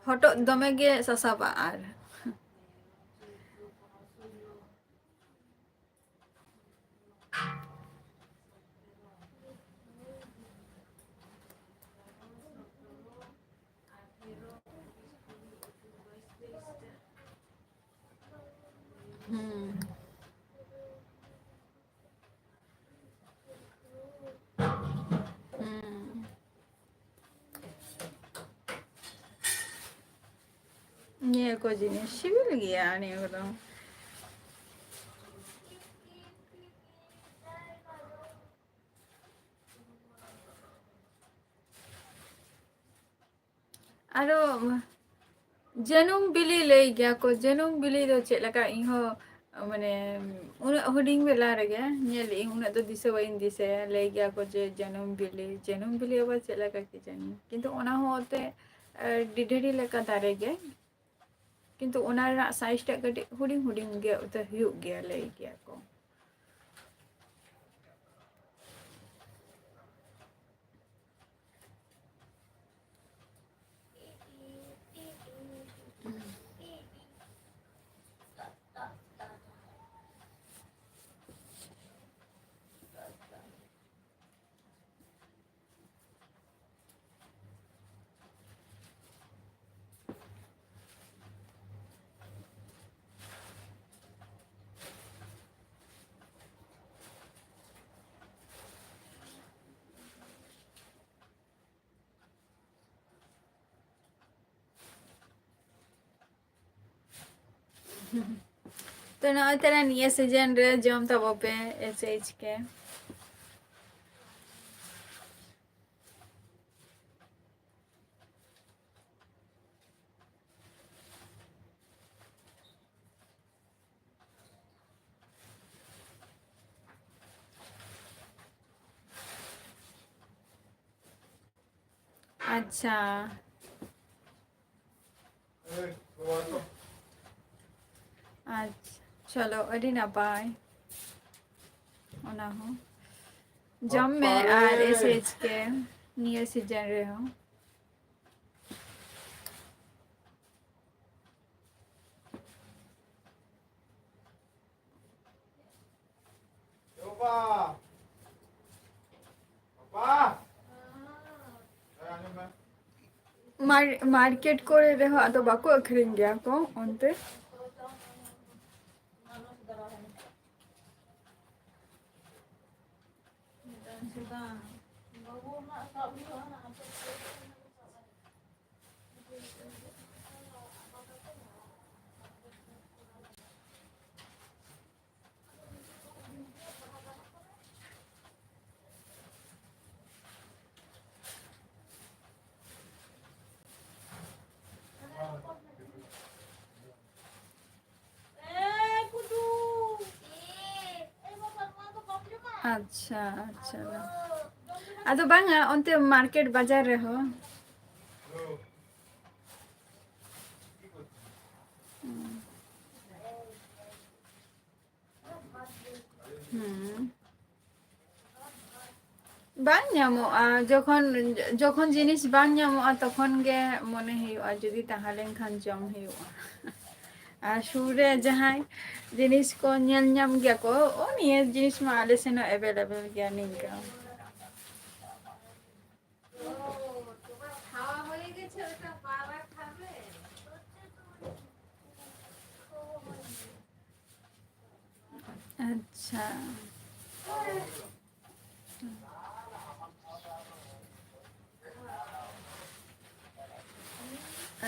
ᱦᱚᱴᱚᱜ ᱫᱚᱢᱮ ᱜᱮ ᱥᱟᱥᱟᱵᱟ᱾ ᱟᱨ ᱦᱩᱸ᱾ ᱦᱩᱸ᱾ ᱱᱤᱭᱟᱹ ᱠᱚ ᱡᱤᱱᱤᱥ ᱥᱤᱵᱤᱞ ᱜᱮᱭᱟ, ᱱᱤᱭᱟᱹ ᱠᱚᱫᱚ᱾ ᱟᱨᱚ ᱡᱟᱹᱱᱩᱢ ᱵᱤᱞᱤ ᱞᱟᱹᱭ ᱜᱮᱭᱟ ᱠᱚ, ᱡᱟᱹᱱᱩᱢ ᱵᱤᱞᱤ ᱫᱚ ᱪᱮᱫ ᱞᱮᱠᱟ? ᱤᱧ ᱦᱚᱸ, ᱢᱟᱱᱮ, ᱩᱱᱟᱹᱜ ᱦᱩᱰᱤᱧ ᱵᱮᱞᱟ ᱨᱮᱜᱮ ᱧᱮᱞ ᱞᱮᱫᱟᱹᱧ, ᱩᱱᱟᱹᱜ ᱫᱚ ᱫᱤᱥᱟᱹ ᱵᱟᱹᱧ ᱫᱤᱥᱟᱹᱭᱟ᱾ ᱞᱟᱹᱭ ᱜᱮᱭᱟ ᱠᱚ ᱡᱮ ᱡᱟᱹᱱᱩᱢ ᱵᱤᱞᱤ, ᱡᱟᱹᱱᱩᱢ ᱵᱤᱞᱤ ᱟᱵᱟᱨ ᱪᱮᱫ ᱞᱮᱠᱟ ᱠᱤ ᱡᱟᱹᱱᱩᱢ, ᱠᱤᱱᱛᱩ ᱚᱱᱟ ᱦᱚᱸ ᱚᱛᱮ ᱟᱨ ᱰᱤᱰᱷᱟᱹᱲᱤ ᱞᱮᱠᱟ ᱫᱟᱨᱮ ᱜᱮ, ᱠᱤᱱᱛᱩ ᱚᱱᱟ ᱨᱮᱱᱟᱜ ᱥᱟᱭᱤᱡᱽ ᱴᱟᱜ ᱠᱟᱹᱴᱤᱡ ᱦᱩᱰᱤᱧ ᱦᱩᱰᱤᱧ ᱜᱮ ᱩᱛᱟᱹᱨ ᱦᱩᱭᱩᱜ ᱜᱮᱭᱟ, ᱞᱟᱹᱭ ᱜᱮᱭᱟ ᱠᱚ᱾ ᱛᱚ ᱱᱚᱜᱼᱚᱭ ᱛᱟᱦᱞᱮ ᱱᱤᱭᱟᱹ ᱥᱤᱡᱮᱱ ᱨᱮ ᱡᱚᱢ ᱛᱟᱵᱚ ᱯᱮ ᱮᱥ ᱮᱭᱤᱪ ᱠᱮ᱾ ᱟᱪᱪᱷᱟ᱾ ᱟᱪᱪᱷᱟ, ᱪᱚᱞᱚ, ᱟᱹᱰᱤ ᱱᱟᱯᱟᱭ᱾ ᱚᱱᱟ ᱦᱚᱸ ᱡᱚᱢ ᱢᱮ᱾ ᱟᱨ ᱮᱥ ᱮᱭᱤᱪ ᱠᱮ ᱱᱤᱭᱟᱹ ᱥᱤᱡᱮᱱ ᱨᱮᱦᱚᱸ᱾ ᱢᱟᱨ-, ᱢᱟᱨᱠᱮᱴ ᱠᱚᱨᱮ ᱨᱮᱦᱚᱸ ᱟᱫᱚ ᱵᱟᱠᱚ ᱟᱹᱠᱷᱨᱤᱧ ᱜᱮᱭᱟ ᱠᱚ ᱚᱱᱛᱮ᱾ ᱟᱪᱪᱷᱟ, ᱟᱪᱪᱷᱟ᱾ ᱟᱫᱚ ᱵᱟᱝᱟ, ᱚᱱᱛᱮ ᱢᱟᱨᱠᱮᱴ ᱵᱟᱡᱟᱨ ᱨᱮᱦᱚᱸ᱾ ᱵᱟᱝ ᱧᱟᱢᱚᱜᱼᱟ᱾ ᱡᱚᱠᱷᱚᱱ, ᱡᱚᱠᱷᱚᱱ ᱡᱤᱱᱤᱥ ᱵᱟᱝ ᱧᱟᱢᱚᱜᱼᱟ, ᱛᱚᱠᱷᱚᱱ ᱜᱮ ᱢᱚᱱᱮ ᱦᱩᱭᱩᱜᱼᱟ, ᱡᱩᱫᱤ ᱛᱟᱦᱮᱸ ᱞᱮᱱᱠᱷᱟᱱ ᱡᱚᱢ ᱦᱩᱭᱩᱜᱼᱟ᱾ ᱟᱨ ᱥᱩᱨ ᱨᱮ ᱡᱟᱦᱟᱸᱭ ᱡᱤᱱᱤᱥ ᱠᱚ ᱧᱮᱞ ᱧᱟᱢ ᱜᱮᱭᱟ ᱠᱚ, ᱳ, ᱱᱤᱭᱟᱹ ᱡᱤᱱᱤᱥ ᱢᱟ ᱟᱞᱮ ᱥᱮᱱ ᱦᱚᱸ available ᱜᱮᱭᱟ, ᱱᱤᱝᱠᱟ᱾ ᱟᱪᱪᱷᱟ᱾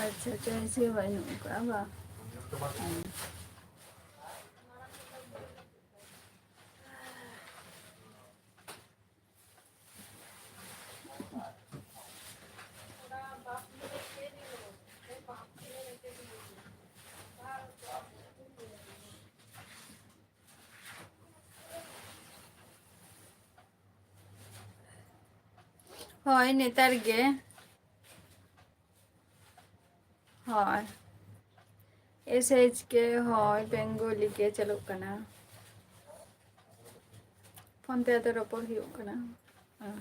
ᱟᱪᱪᱷᱟ, choice ᱜᱮ ᱵᱟᱹᱱᱩᱜ ᱟᱠᱟᱫᱼᱟ ᱵᱟᱝ? ᱦᱳᱭ, ᱱᱮᱛᱟᱨ ᱜᱮ᱾ ᱦᱳᱭ, S H K, ᱦᱳᱭ, ᱵᱮᱝᱜᱚᱞᱤ ᱜᱮ ᱪᱟᱹᱞᱩᱜ ᱠᱟᱱᱟ᱾ ᱯᱷᱳᱱ ᱛᱮ ᱟᱫᱚ ᱨᱚᱯᱚᱲ ᱦᱩᱭᱩᱜ ᱠᱟᱱᱟ᱾ ᱦᱮᱸ᱾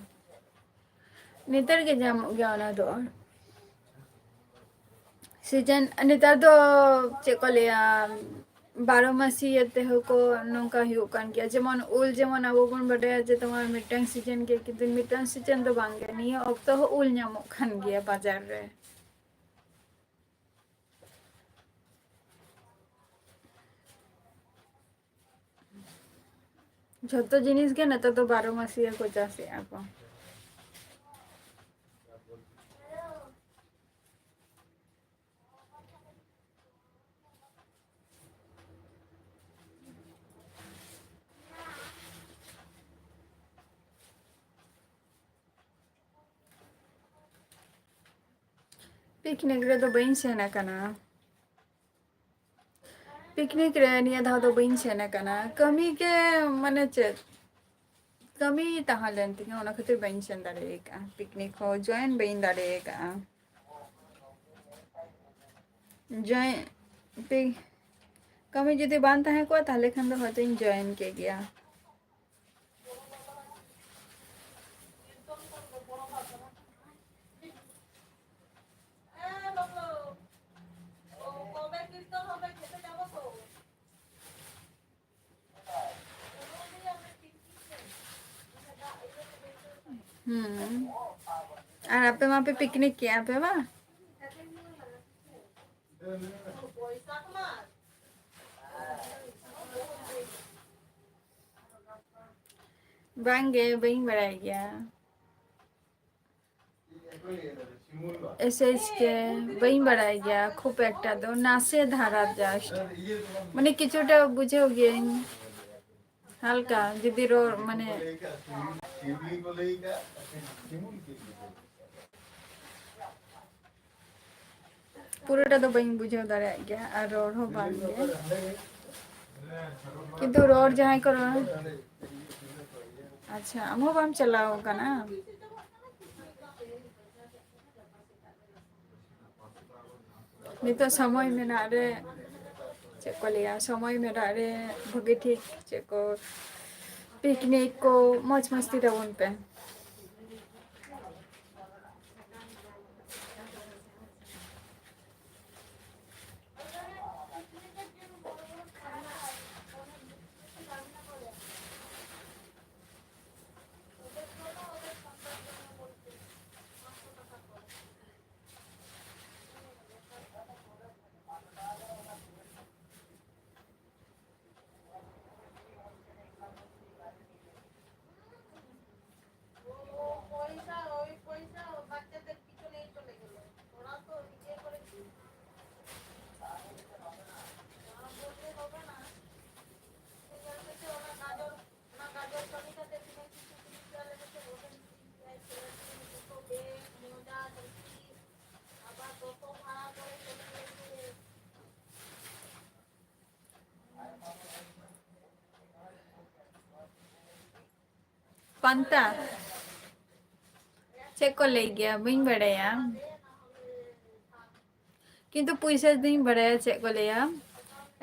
ᱱᱮᱛᱟᱨ ᱜᱮ ᱧᱟᱢᱚᱜ ᱜᱮᱭᱟ ᱚᱱᱟ ᱫᱚ᱾ ᱥᱤᱡᱮᱱ, ᱱᱮᱛᱟᱨ ᱫᱚ ᱪᱮᱫ ᱠᱚ ᱞᱟᱹᱭᱟ, ᱵᱟᱨᱚ ᱢᱟᱥᱤᱭᱟᱹ ᱛᱮᱦᱚᱸ ᱠᱚ ᱱᱚᱝᱠᱟ ᱦᱩᱭᱩᱜ ᱠᱟᱱ ᱜᱮᱭᱟ᱾ ᱡᱮᱢᱚᱱ ᱩᱞ, ᱡᱮᱢᱚᱱ ᱟᱵᱚ ᱵᱚᱱ ᱵᱟᱰᱟᱭᱟ ᱡᱮ ᱛᱳᱢᱟᱨ ᱢᱤᱫᱴᱟᱝ ᱥᱤᱡᱮᱱ ᱜᱮ, ᱠᱤᱱᱛᱩ ᱢᱤᱫᱴᱟᱝ ᱥᱤᱡᱮᱱ ᱫᱚ ᱵᱟᱝ ᱜᱮ᱾ ᱱᱤᱭᱟᱹ ᱚᱠᱛᱚ ᱦᱚᱸ ᱩᱞ ᱧᱟᱢᱚᱜ ᱠᱟᱱ ᱜᱮᱭᱟ ᱵᱟᱡᱟᱨ ᱨᱮ᱾ ᱡᱷᱚᱛᱚ ᱡᱤᱱᱤᱥ ᱜᱮ ᱱᱮᱛᱟᱨ ᱫᱚ ᱵᱟᱨᱚ ᱢᱟᱥᱤᱭᱟ ᱠᱚ ᱪᱟᱥᱮᱜᱼᱟ ᱠᱚ᱾ ᱯᱤᱠᱱᱤᱠ ᱨᱮᱫᱚ ᱵᱟᱹᱧ ᱥᱮᱱ ᱟᱠᱟᱱᱟ᱾ ᱯᱤᱠᱱᱤᱠ ᱨᱮ ᱱᱤᱭᱟᱹ ᱫᱷᱟᱣ ᱫᱚ ᱵᱟᱹᱧ ᱥᱮᱱ ᱟᱠᱟᱱᱟ᱾ ᱠᱟᱹᱢᱤ ᱜᱮ, ᱢᱟᱱᱮ ᱪᱮᱫ, ᱠᱟᱹᱢᱤ ᱛᱟᱦᱮᱸ ᱞᱮᱱ ᱛᱤᱧᱟᱹ, ᱚᱱᱟ ᱠᱷᱟᱹᱛᱤᱨ ᱵᱟᱹᱧ ᱥᱮᱱ ᱫᱟᱲᱮ ᱟᱠᱟᱫᱼᱟ᱾ ᱯᱤᱠᱱᱤᱠ ᱦᱚᱸ ᱡᱚᱭᱮᱱ ᱵᱟᱹᱧ ᱫᱟᱲᱮ ᱟᱠᱟᱫᱼᱟ᱾ ᱡᱚᱭᱮᱱ, ᱯᱤ-, ᱠᱟᱹᱢᱤ ᱡᱩᱫᱤ ᱵᱟᱝ ᱛᱟᱦᱮᱸ ᱠᱚᱜᱼᱟ, ᱛᱟᱦᱚᱞᱮ ᱠᱷᱟᱱ ᱫᱚ ᱦᱚᱭᱛᱳᱧ ᱡᱚᱭᱮᱱ ᱠᱮᱫ ᱜᱮᱭᱟ᱾ ᱦᱩᱸ᱾ ᱟᱨ ᱟᱯᱮ ᱢᱟᱯᱮ ᱯᱤᱠᱱᱤᱠ ᱠᱮᱜᱼᱟ ᱯᱮ ᱵᱟᱝ? ᱵᱟᱝᱜᱮ, ᱵᱟᱹᱧ ᱵᱟᱲᱟᱭ ᱜᱮᱭᱟ᱾ ᱮᱥ ᱮᱪ ᱠᱮ ᱵᱟᱹᱧ ᱵᱟᱲᱟᱭ ᱜᱮᱭᱟ ᱠᱷᱩᱵ ᱮᱠᱴᱟ ᱫᱚ, ᱱᱟᱥᱮ ᱫᱷᱟᱨᱟ just, ᱢᱟᱱᱮ ᱠᱤᱪᱷᱩᱴᱟ ᱵᱩᱡᱷᱟᱹᱣ ᱜᱤᱭᱟᱹᱧ ᱦᱟᱞᱠᱟ, ᱡᱩᱫᱤ ᱨᱚᱲ ᱢᱟᱱᱮ ᱯᱩᱨᱟᱹᱴᱟ ᱫᱚ ᱵᱟᱹᱧ ᱵᱩᱡᱷᱟᱹᱣ ᱫᱟᱲᱮᱭᱟᱜ ᱜᱮᱭᱟ ᱟᱨ ᱨᱚᱲ ᱦᱚᱸ ᱵᱟᱝ ᱜᱮ, ᱠᱤᱱᱛᱩ ᱨᱚᱲ ᱡᱟᱦᱟᱸᱭ ᱠᱚ ᱨᱚᱲ᱾ ᱟᱪᱪᱷᱟ, ᱟᱢ ᱦᱚᱸ ᱵᱟᱢ ᱪᱟᱞᱟᱣ ᱟᱠᱟᱱᱟ? ᱱᱤᱛᱚᱜ ᱥᱚᱢᱚᱭ ᱢᱮᱱᱟᱜ ᱨᱮ, ᱪᱮᱫ ᱠᱚ ᱞᱟᱹᱭᱟ, ᱥᱚᱢᱚᱭ ᱢᱮᱱᱟᱜ ᱨᱮ ᱵᱷᱟᱹᱜᱤ ᱴᱷᱤᱠ ᱪᱮᱫ ᱠᱚ ᱯᱤᱠᱱᱤᱠ ᱠᱚ ᱢᱚᱡᱽ ᱢᱟᱥᱛᱤ ᱛᱟᱵᱚᱱ ᱯᱮ᱾ ᱯᱟᱱᱛᱟ? ᱪᱮᱫ ᱠᱚ ᱞᱟᱹᱭ ᱜᱮᱭᱟ ᱵᱟᱹᱧ ᱵᱟᱲᱟᱭᱟ, ᱠᱤᱱᱛᱩ ᱯᱩᱭᱥᱟᱹ ᱫᱩᱧ ᱵᱟᱲᱟᱭᱟ ᱪᱮᱫ ᱠᱚ ᱞᱟᱹᱭᱟ᱾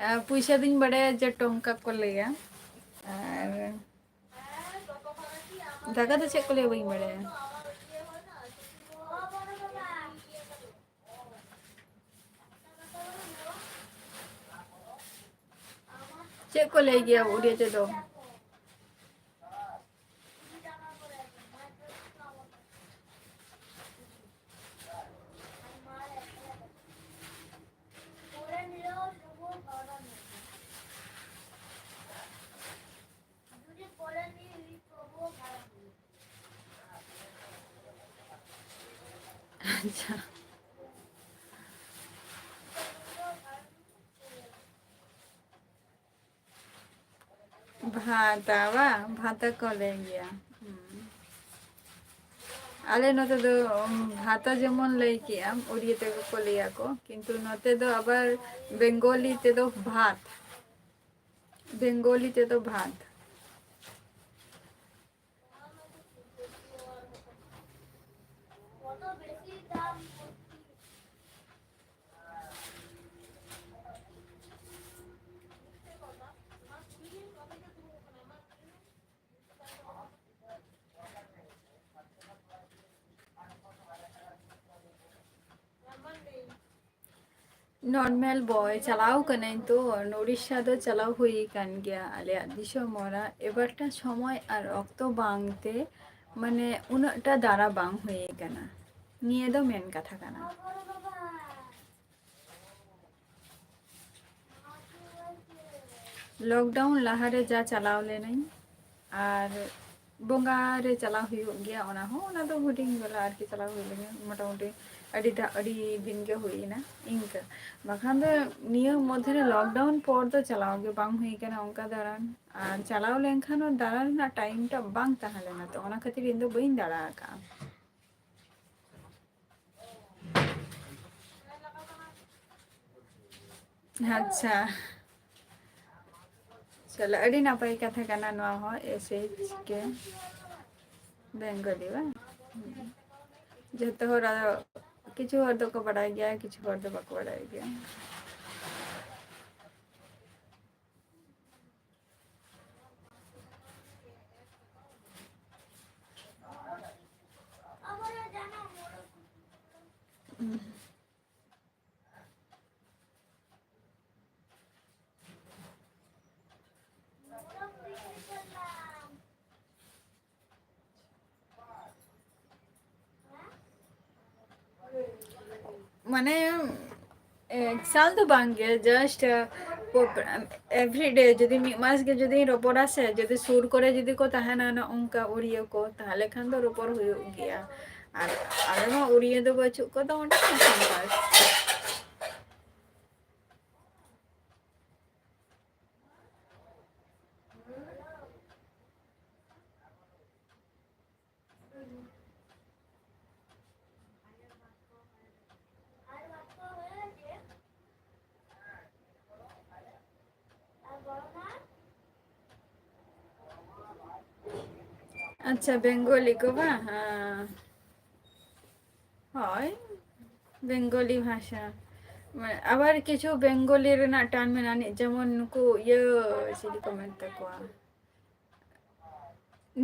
ᱟᱨ ᱯᱩᱭᱥᱟᱹ ᱫᱩᱧ ᱵᱟᱲᱟᱭᱟ ᱡᱮ ᱴᱚᱝᱠᱟ ᱠᱚ ᱞᱟᱹᱭᱟ, ᱟᱨ ᱫᱟᱠᱟ ᱫᱚ ᱪᱮᱫ ᱠᱚ ᱞᱟᱹᱭᱟ ᱵᱟᱹᱧ ᱵᱟᱲᱟᱭᱟ᱾ ᱪᱮᱫ ᱠᱚ ᱞᱟᱹᱭ ᱜᱮᱭᱟ ᱩᱲᱤᱭᱟ ᱛᱮᱫᱚ? ᱟᱪᱪᱷᱟ᱾ ᱵᱷᱟᱛᱟ ᱵᱟᱝ, ᱵᱷᱟᱛᱟ ᱠᱚ ᱞᱟᱹᱭ ᱜᱮᱭᱟ᱾ ᱦᱩᱸ᱾ ᱟᱞᱮ ᱱᱚᱛᱮ ᱫᱚ, ᱩᱢ, ᱵᱷᱟᱛᱟ ᱡᱮᱢᱚᱱ ᱞᱟᱹᱭ ᱠᱮᱜᱼᱟᱢ, ᱩᱲᱤᱭᱟ ᱛᱮᱠᱚ ᱠᱚ ᱞᱟᱹᱭᱟ ᱠᱚ, ᱠᱤᱱᱛᱩ ᱱᱚᱛᱮ ᱫᱚ ᱟᱵᱟᱨ ᱵᱮᱝᱜᱚᱞᱤ ᱛᱮᱫᱚ ᱵᱷᱟᱛ, ᱵᱮᱝᱜᱚᱞᱤ ᱛᱮᱫᱚ ᱵᱷᱟᱛ᱾ Normal boy, ᱪᱟᱞᱟᱣ ᱠᱟᱹᱱᱟᱹᱧ ᱛᱚ, ᱩᱲᱤᱥᱥᱟ ᱫᱚ ᱪᱟᱞᱟᱣ ᱦᱩᱭ ᱟᱠᱟᱱ ᱜᱮᱭᱟ ᱟᱞᱮᱭᱟᱜ ᱫᱤᱥᱚᱢ ᱚᱲᱟᱜ᱾ ᱮᱵᱟᱨᱴᱟ ᱥᱚᱢᱚᱭ ᱟᱨ ᱚᱠᱛᱚ ᱵᱟᱝ ᱛᱮ, ᱢᱟᱱᱮ, ᱩᱱᱟᱹᱜ ᱴᱟ ᱫᱟᱬᱟ ᱵᱟᱝ ᱦᱩᱭ ᱟᱠᱟᱱᱟ᱾ ᱱᱤᱭᱟᱹ ᱫᱚ ᱢᱮᱱ ᱠᱟᱛᱷᱟ ᱠᱟᱱᱟ᱾ Lockdown ᱞᱟᱦᱟᱨᱮ ᱡᱟ ᱪᱟᱞᱟᱣ ᱞᱮᱱᱟᱹᱧ, ᱟᱨ ᱵᱚᱸᱜᱟ ᱨᱮ ᱪᱟᱞᱟᱣ ᱦᱩᱭᱩᱜ ᱜᱮᱭᱟ, ᱚᱱᱟ ᱦᱚᱸ, ᱚᱱᱟ ᱫᱚ ᱦᱩᱰᱤᱧ ᱵᱮᱞᱟ ᱟᱨᱠᱤ ᱪᱟᱞᱟᱣ ᱦᱩᱭ ᱞᱮᱱᱟ, ᱢᱚᱴᱟᱢᱩᱴᱤ ᱟᱹᱰᱤ ᱫᱟ-, ᱟᱹᱰᱤ ᱫᱤᱱ ᱜᱮ ᱦᱩᱭ ᱮᱱᱟ ᱤᱱᱠᱟᱹ᱾ ᱵᱟᱠᱷᱟᱱ ᱫᱚ ᱱᱤᱭᱟᱹ ᱢᱚᱫᱽᱫᱷᱮ ᱨᱮ lockdown ᱯᱚᱨ ᱫᱚ ᱪᱟᱞᱟᱣ ᱜᱮ ᱵᱟᱝ ᱦᱩᱭ ᱠᱟᱱᱟ ᱚᱱᱠᱟ ᱫᱟᱬᱟᱱ, ᱟᱨ ᱪᱟᱞᱟᱣ ᱞᱮᱱᱠᱷᱟᱱ ᱦᱚᱸ ᱫᱟᱬᱟᱱ ᱨᱮᱱᱟᱜ time ᱴᱟ ᱵᱟᱝ ᱛᱟᱦᱮᱸ ᱞᱮᱱᱟ, ᱛᱚ ᱚᱱᱟ ᱠᱷᱟᱹᱛᱤᱨ ᱤᱧ ᱫᱚ ᱵᱟᱹᱧ ᱫᱟᱬᱟ ᱟᱠᱟᱫᱼᱟ᱾ ᱟᱪᱪᱷᱟ, ᱪᱚᱞᱚ, ᱟᱹᱰᱤ ᱱᱟᱯᱟᱭ ᱠᱟᱛᱷᱟ ᱠᱟᱱᱟ ᱱᱚᱣᱟ ᱦᱚᱸ, S H K Bengali ᱵᱟᱝ? ᱦᱩᱸ᱾ ᱡᱚᱛᱚ ᱦᱚᱲ ᱟᱫᱚ, ᱠᱤᱪᱷᱩ ᱦᱚᱲ ᱫᱚᱠᱚ ᱵᱟᱰᱟᱭ ᱜᱮᱭᱟ, ᱠᱤᱪᱷᱩ ᱦᱚᱲ ᱫᱚ ᱵᱟᱠᱚ ᱵᱟᱰᱟᱭ ᱜᱮᱭᱟ᱾ ᱢᱟᱱᱮ, ᱮᱠ ᱥᱟᱞ ᱫᱚ ᱵᱟᱝ ᱜᱮ, just, ᱮ, ᱯᱚ-, every day ᱡᱩᱫᱤ ᱢᱤᱫ ᱢᱟᱥ ᱜᱮ ᱡᱩᱫᱤᱧ ᱨᱚᱯᱚᱲᱟ ᱥᱮ, ᱡᱩᱫᱤ ᱥᱩᱨ ᱠᱚᱨᱮ ᱡᱩᱫᱤ ᱠᱚ ᱛᱟᱦᱮᱱᱟ ᱱᱚᱜᱼᱚ ᱱᱚᱝᱠᱟ ᱩᱲᱤᱭᱟᱹ ᱠᱚ, ᱛᱟᱦᱚᱞᱮ ᱠᱷᱟᱱ ᱫᱚ ᱨᱚᱯᱚᱲ ᱦᱩᱭᱩᱜ ᱜᱮᱭᱟ᱾ ᱟᱨ ᱟᱞᱮ ᱢᱟ ᱩᱲᱤᱭᱟᱹ ᱫᱚ ᱵᱟᱹᱪᱩᱜ ᱠᱚᱫᱚ ᱚᱸᱰᱮ ᱢᱟ ᱥᱟᱱᱛᱟᱲ᱾ ᱟᱪᱪᱷᱟ, ᱵᱮᱝᱜᱚᱞᱤ ᱠᱚ ᱵᱟᱝ? ᱦᱮᱸ᱾ ᱦᱳᱭ, ᱵᱮᱝᱜᱚᱞᱤ ᱵᱷᱟᱥᱟ᱾ ᱢᱟᱱᱮ, ᱟᱵᱟᱨ ᱠᱤᱪᱷᱩ ᱵᱮᱝᱜᱚᱞᱤ ᱨᱮᱱᱟᱜ ᱴᱟᱱ ᱢᱮᱱᱟᱜᱼᱟ, ᱡᱮᱢᱚᱱ ᱱᱩᱠᱩ ᱤᱭᱟᱹ, ᱪᱤᱞᱤ ᱠᱚ ᱢᱮᱛᱟ ᱠᱚᱣᱟ?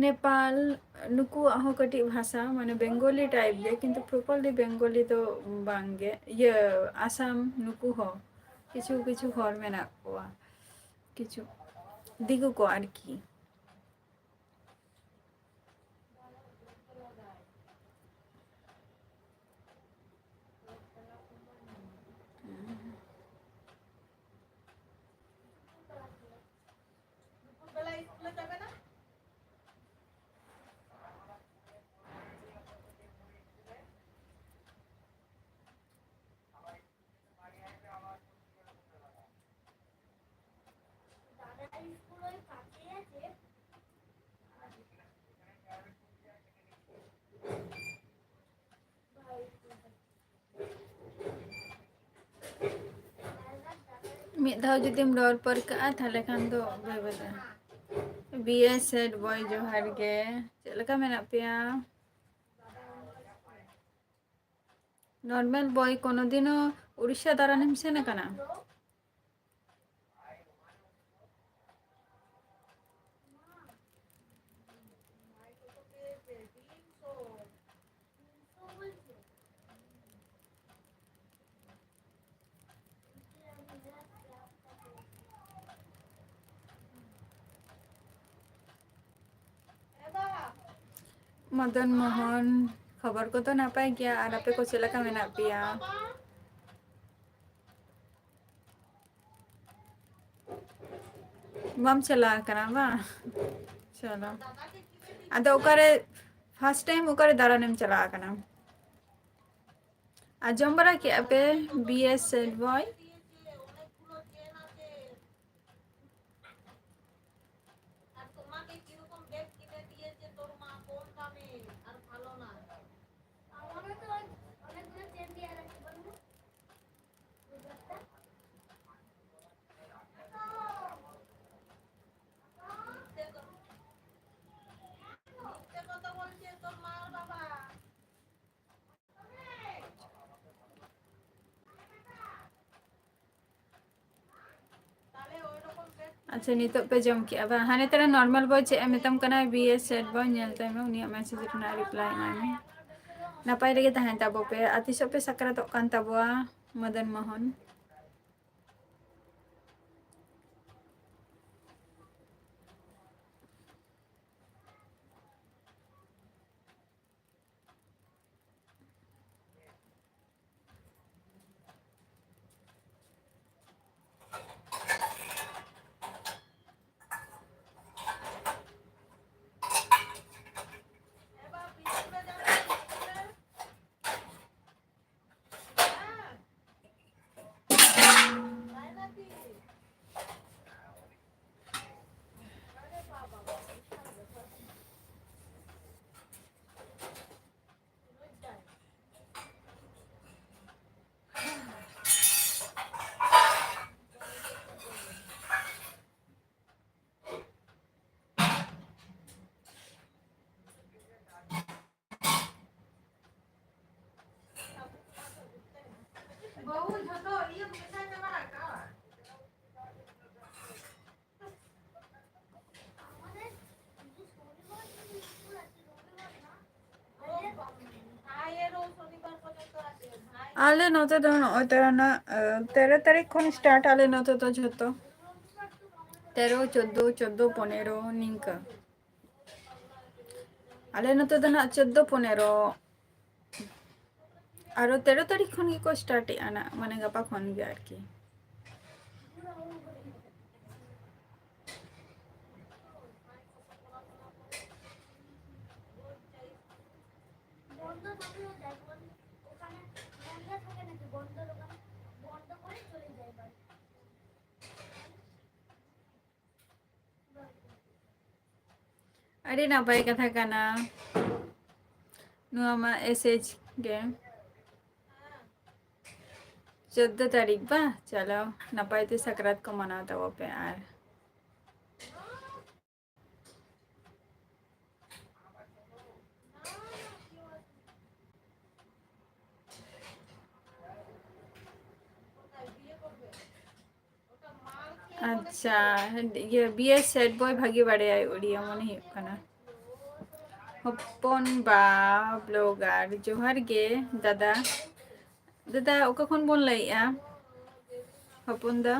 ᱱᱮᱯᱟᱞ, ᱱᱩᱠᱩᱣᱟᱜ ᱦᱚᱸ ᱠᱟᱹᱴᱤᱡ ᱵᱷᱟᱥᱟ, ᱢᱟᱱᱮ, ᱵᱮᱝᱜᱚᱞᱤ type ᱜᱮ, ᱠᱤᱱᱛᱩ properly ᱵᱮᱝᱜᱚᱞᱤ ᱫᱚ ᱵᱟᱝ ᱜᱮ᱾ ᱤᱭᱟᱹ, ᱟᱥᱟᱢ, ᱱᱩᱠᱩ ᱦᱚᱸ ᱠᱤᱪᱷᱩ ᱠᱤᱪᱷᱩ ᱦᱚᱲ ᱢᱮᱱᱟᱜ ᱠᱚᱣᱟ, ᱠᱤᱪᱷᱩ ᱫᱤᱠᱩ ᱠᱚ ᱟᱨᱠᱤ᱾ ᱢᱤᱫ ᱫᱷᱟᱣ ᱡᱩᱫᱤᱢ ᱨᱚᱲ ᱯᱟᱹᱨᱠᱟᱹᱜᱼᱟ, ᱛᱟᱦᱞᱮ ᱠᱷᱟᱱ ᱫᱚ ᱵᱟᱹᱭ ᱵᱟᱹᱭ ᱛᱮ᱾ ᱵᱤ ᱮᱥ ᱥᱮᱴ ᱵᱚᱭ, ᱡᱚᱦᱟᱨ ᱜᱮ᱾ ᱪᱮᱫ ᱞᱮᱠᱟ ᱢᱮᱱᱟᱜ ᱯᱮᱭᱟ? ᱱᱚᱨᱢᱟᱞ ᱵᱚᱭ, ᱠᱳᱱᱳ ᱫᱤᱱᱚ ᱩᱲᱤᱥᱥᱟ ᱫᱟᱬᱟᱱᱮᱢ ᱥᱮᱱ ᱟᱠᱟᱱᱟ? ᱢᱚᱫᱚᱱ ᱢᱳᱦᱚᱱ, ᱠᱷᱚᱵᱚᱨ ᱠᱚᱫᱚ ᱱᱟᱯᱟᱭ ᱜᱮᱭᱟ, ᱟᱨ ᱟᱯᱮ ᱠᱚ ᱪᱮᱫ ᱞᱮᱠᱟ ᱢᱮᱱᱟᱜ ᱯᱮᱭᱟ? ᱵᱟᱢ ᱪᱟᱞᱟᱣ ᱟᱠᱟᱱᱟ ᱵᱟᱝ? ᱪᱚᱞᱚ᱾ ᱟᱫᱚ ᱚᱠᱟᱨᱮ First time ᱚᱠᱟᱨᱮ ᱫᱟᱬᱟᱱᱮᱢ ᱪᱟᱞᱟᱣ ᱟᱠᱟᱱᱟ? ᱟᱨ ᱡᱚᱢ ᱵᱟᱲᱟ ᱠᱮᱜᱼᱟ ᱯᱮ? B S Sad Boy. ᱟᱪᱪᱷᱟ, ᱱᱤᱛᱚᱜ ᱯᱮ ᱡᱚᱢ ᱠᱮᱜᱼᱟ ᱵᱟᱝ? ᱦᱟᱱᱮ ᱛᱟᱨᱟ normal boy ᱪᱮᱫ ᱮ ᱢᱮᱛᱟᱢ ᱠᱟᱱᱟ, B S Sad Boy, ᱧᱮᱞ ᱛᱟᱭ ᱢᱮ, ᱩᱱᱤᱭᱟᱜ message ᱨᱮᱱᱟᱜ reply ᱮᱢᱟᱭ ᱢᱮ᱾ ᱱᱟᱯᱟᱭ ᱨᱮᱜᱮ ᱛᱟᱦᱮᱱ ᱛᱟᱵᱚ ᱯᱮ, ᱟᱨ ᱛᱤᱥᱚᱜ ᱯᱮ ᱥᱟᱠᱨᱟᱛᱚᱜ ᱠᱟᱱ ᱛᱟᱵᱚᱣᱟ, ᱢᱚᱫᱚᱱ ᱢᱳᱦᱚᱱ? ᱟᱞᱮ ᱱᱚᱛᱮ ᱫᱚ ᱱᱚᱜᱼᱚᱭ ᱛᱚᱨᱟ ᱱᱟᱜ, ᱟᱸ, ᱛᱮᱨᱚ ᱛᱟᱹᱨᱤᱠᱷ ᱠᱷᱚᱱ start ᱟᱞᱮ ᱱᱚᱛᱮ ᱫᱚ ᱡᱷᱚᱛᱚ᱾ ᱛᱮᱨᱚ, ᱪᱳᱫᱽᱫᱳ, ᱪᱳᱫᱽᱫᱳ, ᱯᱚᱱᱮᱨᱚ ᱱᱤᱝᱠᱟᱹ᱾ ᱟᱞᱮ ᱱᱚᱛᱮ ᱫᱚ ᱱᱟᱜ ᱪᱳᱫᱽᱫᱳ, ᱯᱚᱱᱮᱨᱚ, ᱟᱨᱚ ᱛᱮᱨᱚ ᱛᱟᱹᱨᱤᱠᱷ ᱠᱷᱚᱱ ᱜᱮᱠᱚ start ᱮᱜᱼᱟ ᱱᱟᱜ, ᱢᱟᱱᱮ ᱜᱟᱯᱟ ᱠᱷᱚᱱ ᱜᱮ ᱟᱨᱠᱤ᱾ আমিও যাই, বল, ওখানে বন্ধ থাকে নাকি? বন্ধ দোকান, বন্ধ করে চলে যাই বাড়ি। ᱟᱹᱰᱤ ᱱᱟᱯᱟᱭ ᱠᱟᱛᱷᱟ ᱠᱟᱱᱟ ᱱᱚᱣᱟ ᱢᱟ᱾ ᱮᱥ ᱮᱪ ᱜᱮ᱾ ᱪᱳᱫᱫᱳ ᱛᱟᱹᱨᱤᱠᱷ ᱵᱟ? ᱪᱚᱞᱚ, ᱱᱟᱯᱟᱭ ᱛᱮ ᱥᱟᱠᱨᱟᱛ ᱠᱚ ᱢᱟᱱᱟᱣ ᱛᱟᱵᱚ ᱯᱮ᱾ ᱟᱨ ᱟᱪᱪᱷᱟ, ᱤᱭᱟᱹ, ᱵᱤ ᱮᱥ ᱥᱮᱴ ᱵᱚᱭ ᱵᱷᱟᱜᱮ ᱵᱟᱲᱟᱭᱟᱭ ᱩᱲᱤᱭᱟ ᱢᱚᱱᱮ ᱦᱩᱭᱩᱜ ᱠᱟᱱᱟ᱾ ᱦᱚᱯᱚᱱ ᱵᱟ ᱵᱞᱚᱜᱟᱨ, ᱡᱚᱦᱟᱨ ᱜᱮ ᱫᱟᱫᱟ᱾ ᱫᱟᱫᱟ, ᱚᱠᱟ ᱠᱷᱚᱱ ᱵᱚᱱ ᱞᱟᱹᱭᱮᱜᱼᱟ? ᱦᱚᱯᱚᱱ ᱫᱟ᱾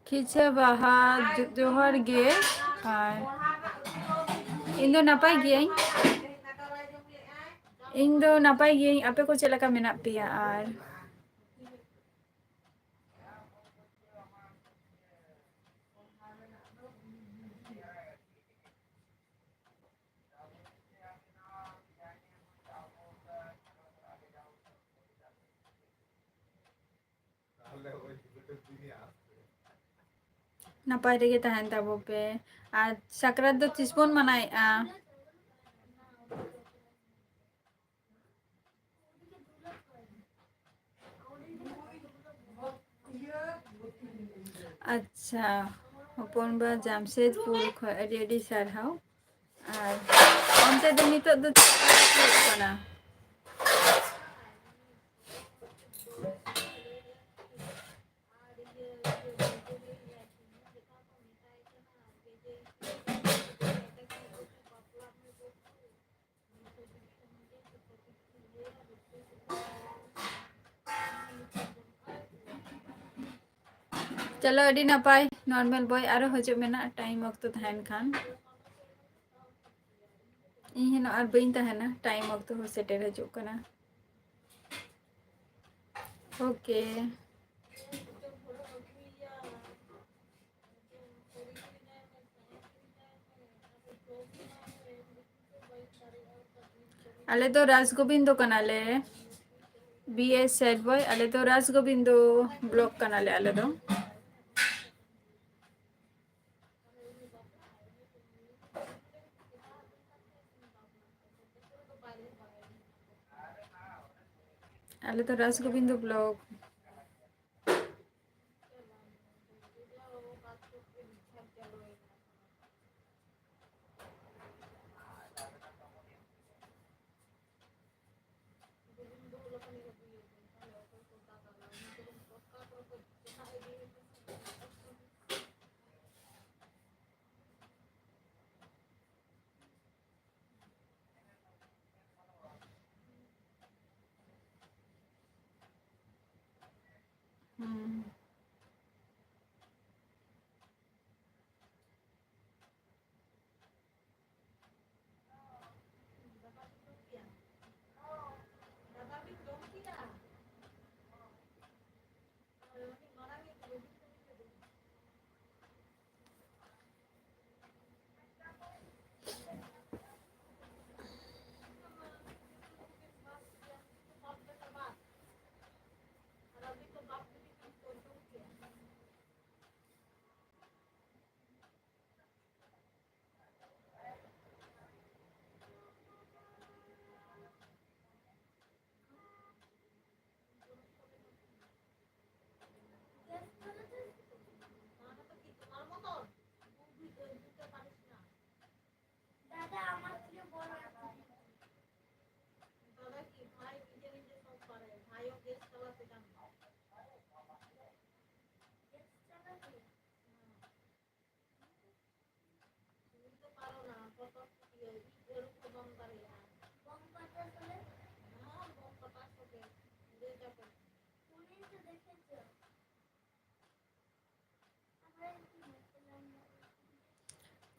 ᱠᱷᱤᱪᱟᱹ ᱵᱟᱦᱟ, ᱡᱚ-, ᱡᱚᱦᱟᱨ ᱜᱮ᱾ ᱟᱨ ᱤᱧ ᱫᱚ ᱱᱟᱯᱟᱭ ᱜᱤᱭᱟᱹᱧ᱾ ᱤᱧ ᱫᱚ ᱱᱟᱯᱟᱭ ᱜᱤᱭᱟᱹᱧ᱾ ᱟᱯᱮ ᱠᱚ ᱪᱮᱫ ᱞᱮᱠᱟ ᱢᱮᱱᱟᱜ ᱯᱮᱭᱟ? ᱟᱨ ᱱᱟᱯᱟᱭ ᱨᱮᱜᱮ ᱛᱟᱦᱮᱱ ᱛᱟᱵᱚ ᱯᱮ᱾ ᱟᱨ ᱥᱟᱠᱨᱟᱛ ᱫᱚ ᱛᱤᱥ ᱵᱚᱱ ᱢᱟᱱᱟᱣᱮᱫᱼᱟ? ᱟᱪᱪᱷᱟ, ᱦᱚᱯᱚᱱ ᱵᱟ ᱡᱟᱢᱥᱮᱫᱽᱯᱩᱨ ᱠᱷᱚᱱ ᱟᱹᱰᱤ ᱟᱹᱰᱤ ᱥᱟᱨᱦᱟᱣ᱾ ᱟᱨ ᱚᱱᱛᱮ ᱫᱚ ᱱᱤᱛᱚᱜ ᱫᱚ ᱪᱮᱫ ᱞᱮᱠᱟ ᱦᱩᱭᱩᱜ ᱠᱟᱱᱟ? ᱪᱚᱞᱚ, ᱟᱹᱰᱤ ᱱᱟᱯᱟᱭ, ᱱᱚᱨᱢᱟᱞ ᱵᱚᱭ, ᱟᱨᱚ ᱦᱤᱡᱩᱜ ᱢᱮᱱᱟᱜ, ᱴᱟᱭᱤᱢ ᱚᱠᱛᱚ ᱛᱟᱦᱮᱱ ᱠᱷᱟᱱ᱾ ᱤᱧ ᱦᱚᱸ ᱟᱨ ᱵᱟᱹᱧ ᱛᱟᱦᱮᱱᱟ, ᱴᱟᱭᱤᱢ ᱚᱠᱛᱚ ᱦᱚᱸ ᱥᱮᱴᱮᱨ ᱦᱤᱡᱩᱜ ᱠᱟᱱᱟ᱾ ᱳᱠᱮ᱾ ᱟᱞᱮ ᱫᱚ ᱨᱟᱡᱽ ᱜᱳᱵᱤᱱᱫᱚ ᱠᱟᱱᱟᱞᱮ, ᱵᱤ ᱮ ᱥᱮᱴ ᱵᱚᱭ, ᱟᱞᱮ ᱫᱚ ᱨᱟᱡᱽ ᱜᱳᱵᱤᱱᱫᱚ ᱵᱞᱚᱠ ᱠᱟᱱᱟᱞᱮ ᱟᱞᱮ ᱫᱚ᱾ ᱟᱞᱮ ᱫᱚ ᱨᱟᱡᱽ ᱜᱳᱵᱤᱱᱫᱚ ᱵᱞᱚᱠ᱾ ᱦᱩᱸ᱾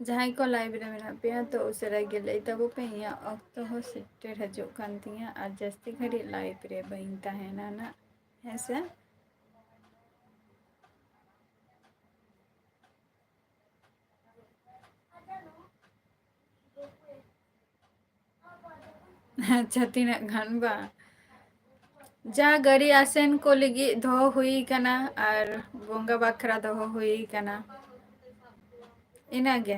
ᱡᱟᱦᱟᱸᱭ ᱠᱚ live ᱨᱮ ᱢᱮᱱᱟᱜ ᱯᱮᱭᱟ, ᱛᱚ ᱩᱥᱟᱹᱨᱟ ᱜᱮ ᱞᱟᱹᱭ ᱛᱟᱵᱚ ᱯᱮ, ᱤᱧᱟᱹᱜ ᱚᱠᱛᱚ ᱦᱚᱸ ᱥᱮᱴᱮᱨ ᱦᱤᱡᱩᱜ ᱠᱟᱱ ᱛᱤᱧᱟᱹ ᱟᱨ ᱡᱟᱹᱥᱛᱤ ᱜᱷᱟᱹᱲᱤᱡ live ᱨᱮ ᱵᱟᱹᱧ ᱛᱟᱦᱮᱱᱟ ᱱᱟᱜ, ᱦᱮᱸ ᱥᱮ? ᱟᱪᱪᱷᱟ, ᱛᱤᱱᱟᱹᱜ ᱜᱟᱱ ᱵᱟ? ᱡᱟ ᱜᱟᱹᱲᱤ ᱟᱥᱮᱱ ᱠᱚ ᱞᱟᱹᱜᱤᱫ ᱫᱚᱦᱚ ᱦᱩᱭ ᱠᱟᱱᱟ ᱟᱨ ᱵᱚᱸᱜᱟ ᱵᱟᱠᱷᱨᱟ ᱫᱚᱦᱚ ᱦᱩᱭ ᱠᱟᱱᱟ, ᱤᱱᱟᱹᱜᱮ᱾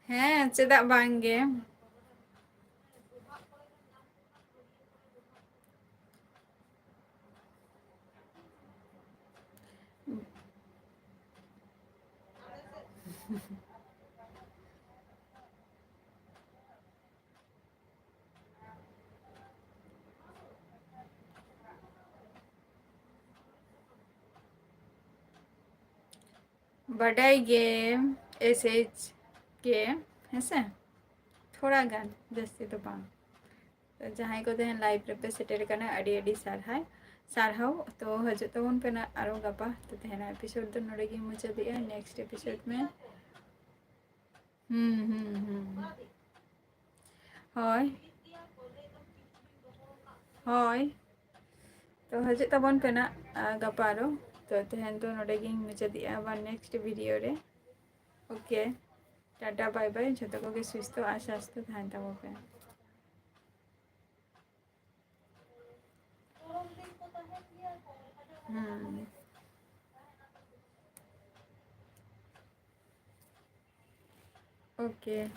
ᱦᱮᱸ, ᱪᱮᱫᱟᱜ ᱵᱟᱝ ᱜᱮ? ᱵᱟᱰᱟᱭ ᱜᱮ, S H K, ᱦᱮᱸᱥᱮ? ᱛᱷᱚᱲᱟ ᱜᱟᱱ, ᱡᱟᱹᱥᱛᱤ ᱫᱚ ᱵᱟᱝ᱾ ᱛᱚ ᱡᱟᱦᱟᱸᱭ ᱠᱚ ᱛᱮᱦᱮᱧ live ᱨᱮᱯᱮ ᱥᱮᱴᱮᱨ ᱟᱠᱟᱱᱟ, ᱟᱹᱰᱤ ᱟᱹᱰᱤ ᱥᱟᱨᱦᱟᱣ, ᱥᱟᱨᱦᱟᱣ᱾ ᱛᱚ ᱦᱤᱡᱩᱜ ᱛᱟᱵᱚᱱ ᱯᱮ ᱱᱟᱜ ᱟᱨᱚ ᱜᱟᱯᱟ᱾ ᱛᱚ ᱛᱮᱦᱮᱧᱟᱜ episode ᱫᱚ ᱱᱚᱰᱮ ᱜᱤᱧ ᱢᱩᱪᱟᱹᱫᱮᱜᱼᱟ, next episode ᱢᱮ᱾ ᱦᱩᱸ, ᱦᱩᱸ, ᱦᱩᱸ᱾ ᱦᱳᱭ᱾ ᱦᱳᱭ᱾ ᱛᱚ ᱦᱤᱡᱩᱜ ᱛᱟᱵᱚᱱ ᱯᱮ ᱱᱟᱜ, ᱟ, ᱜᱟᱯᱟ ᱟᱨᱚ᱾ ᱛᱚ ᱛᱮᱦᱮᱧ ᱫᱚ ᱱᱚᱰᱮ ᱜᱤᱧ ᱢᱩᱪᱟᱹᱫᱮᱜᱼᱟ, ᱟᱵᱟᱨ next video ᱨᱮ᱾ OK᱾ Tata, bye bye᱾ ᱡᱷᱚᱛᱚ ᱠᱚᱜᱮ ᱥᱩᱥᱛᱷᱚ ᱟᱨ ᱥᱟᱥᱛᱷᱚ ᱛᱟᱦᱮᱱ ᱛᱟᱵᱚ ᱯᱮ᱾ ᱦᱩᱸ᱾ OK᱾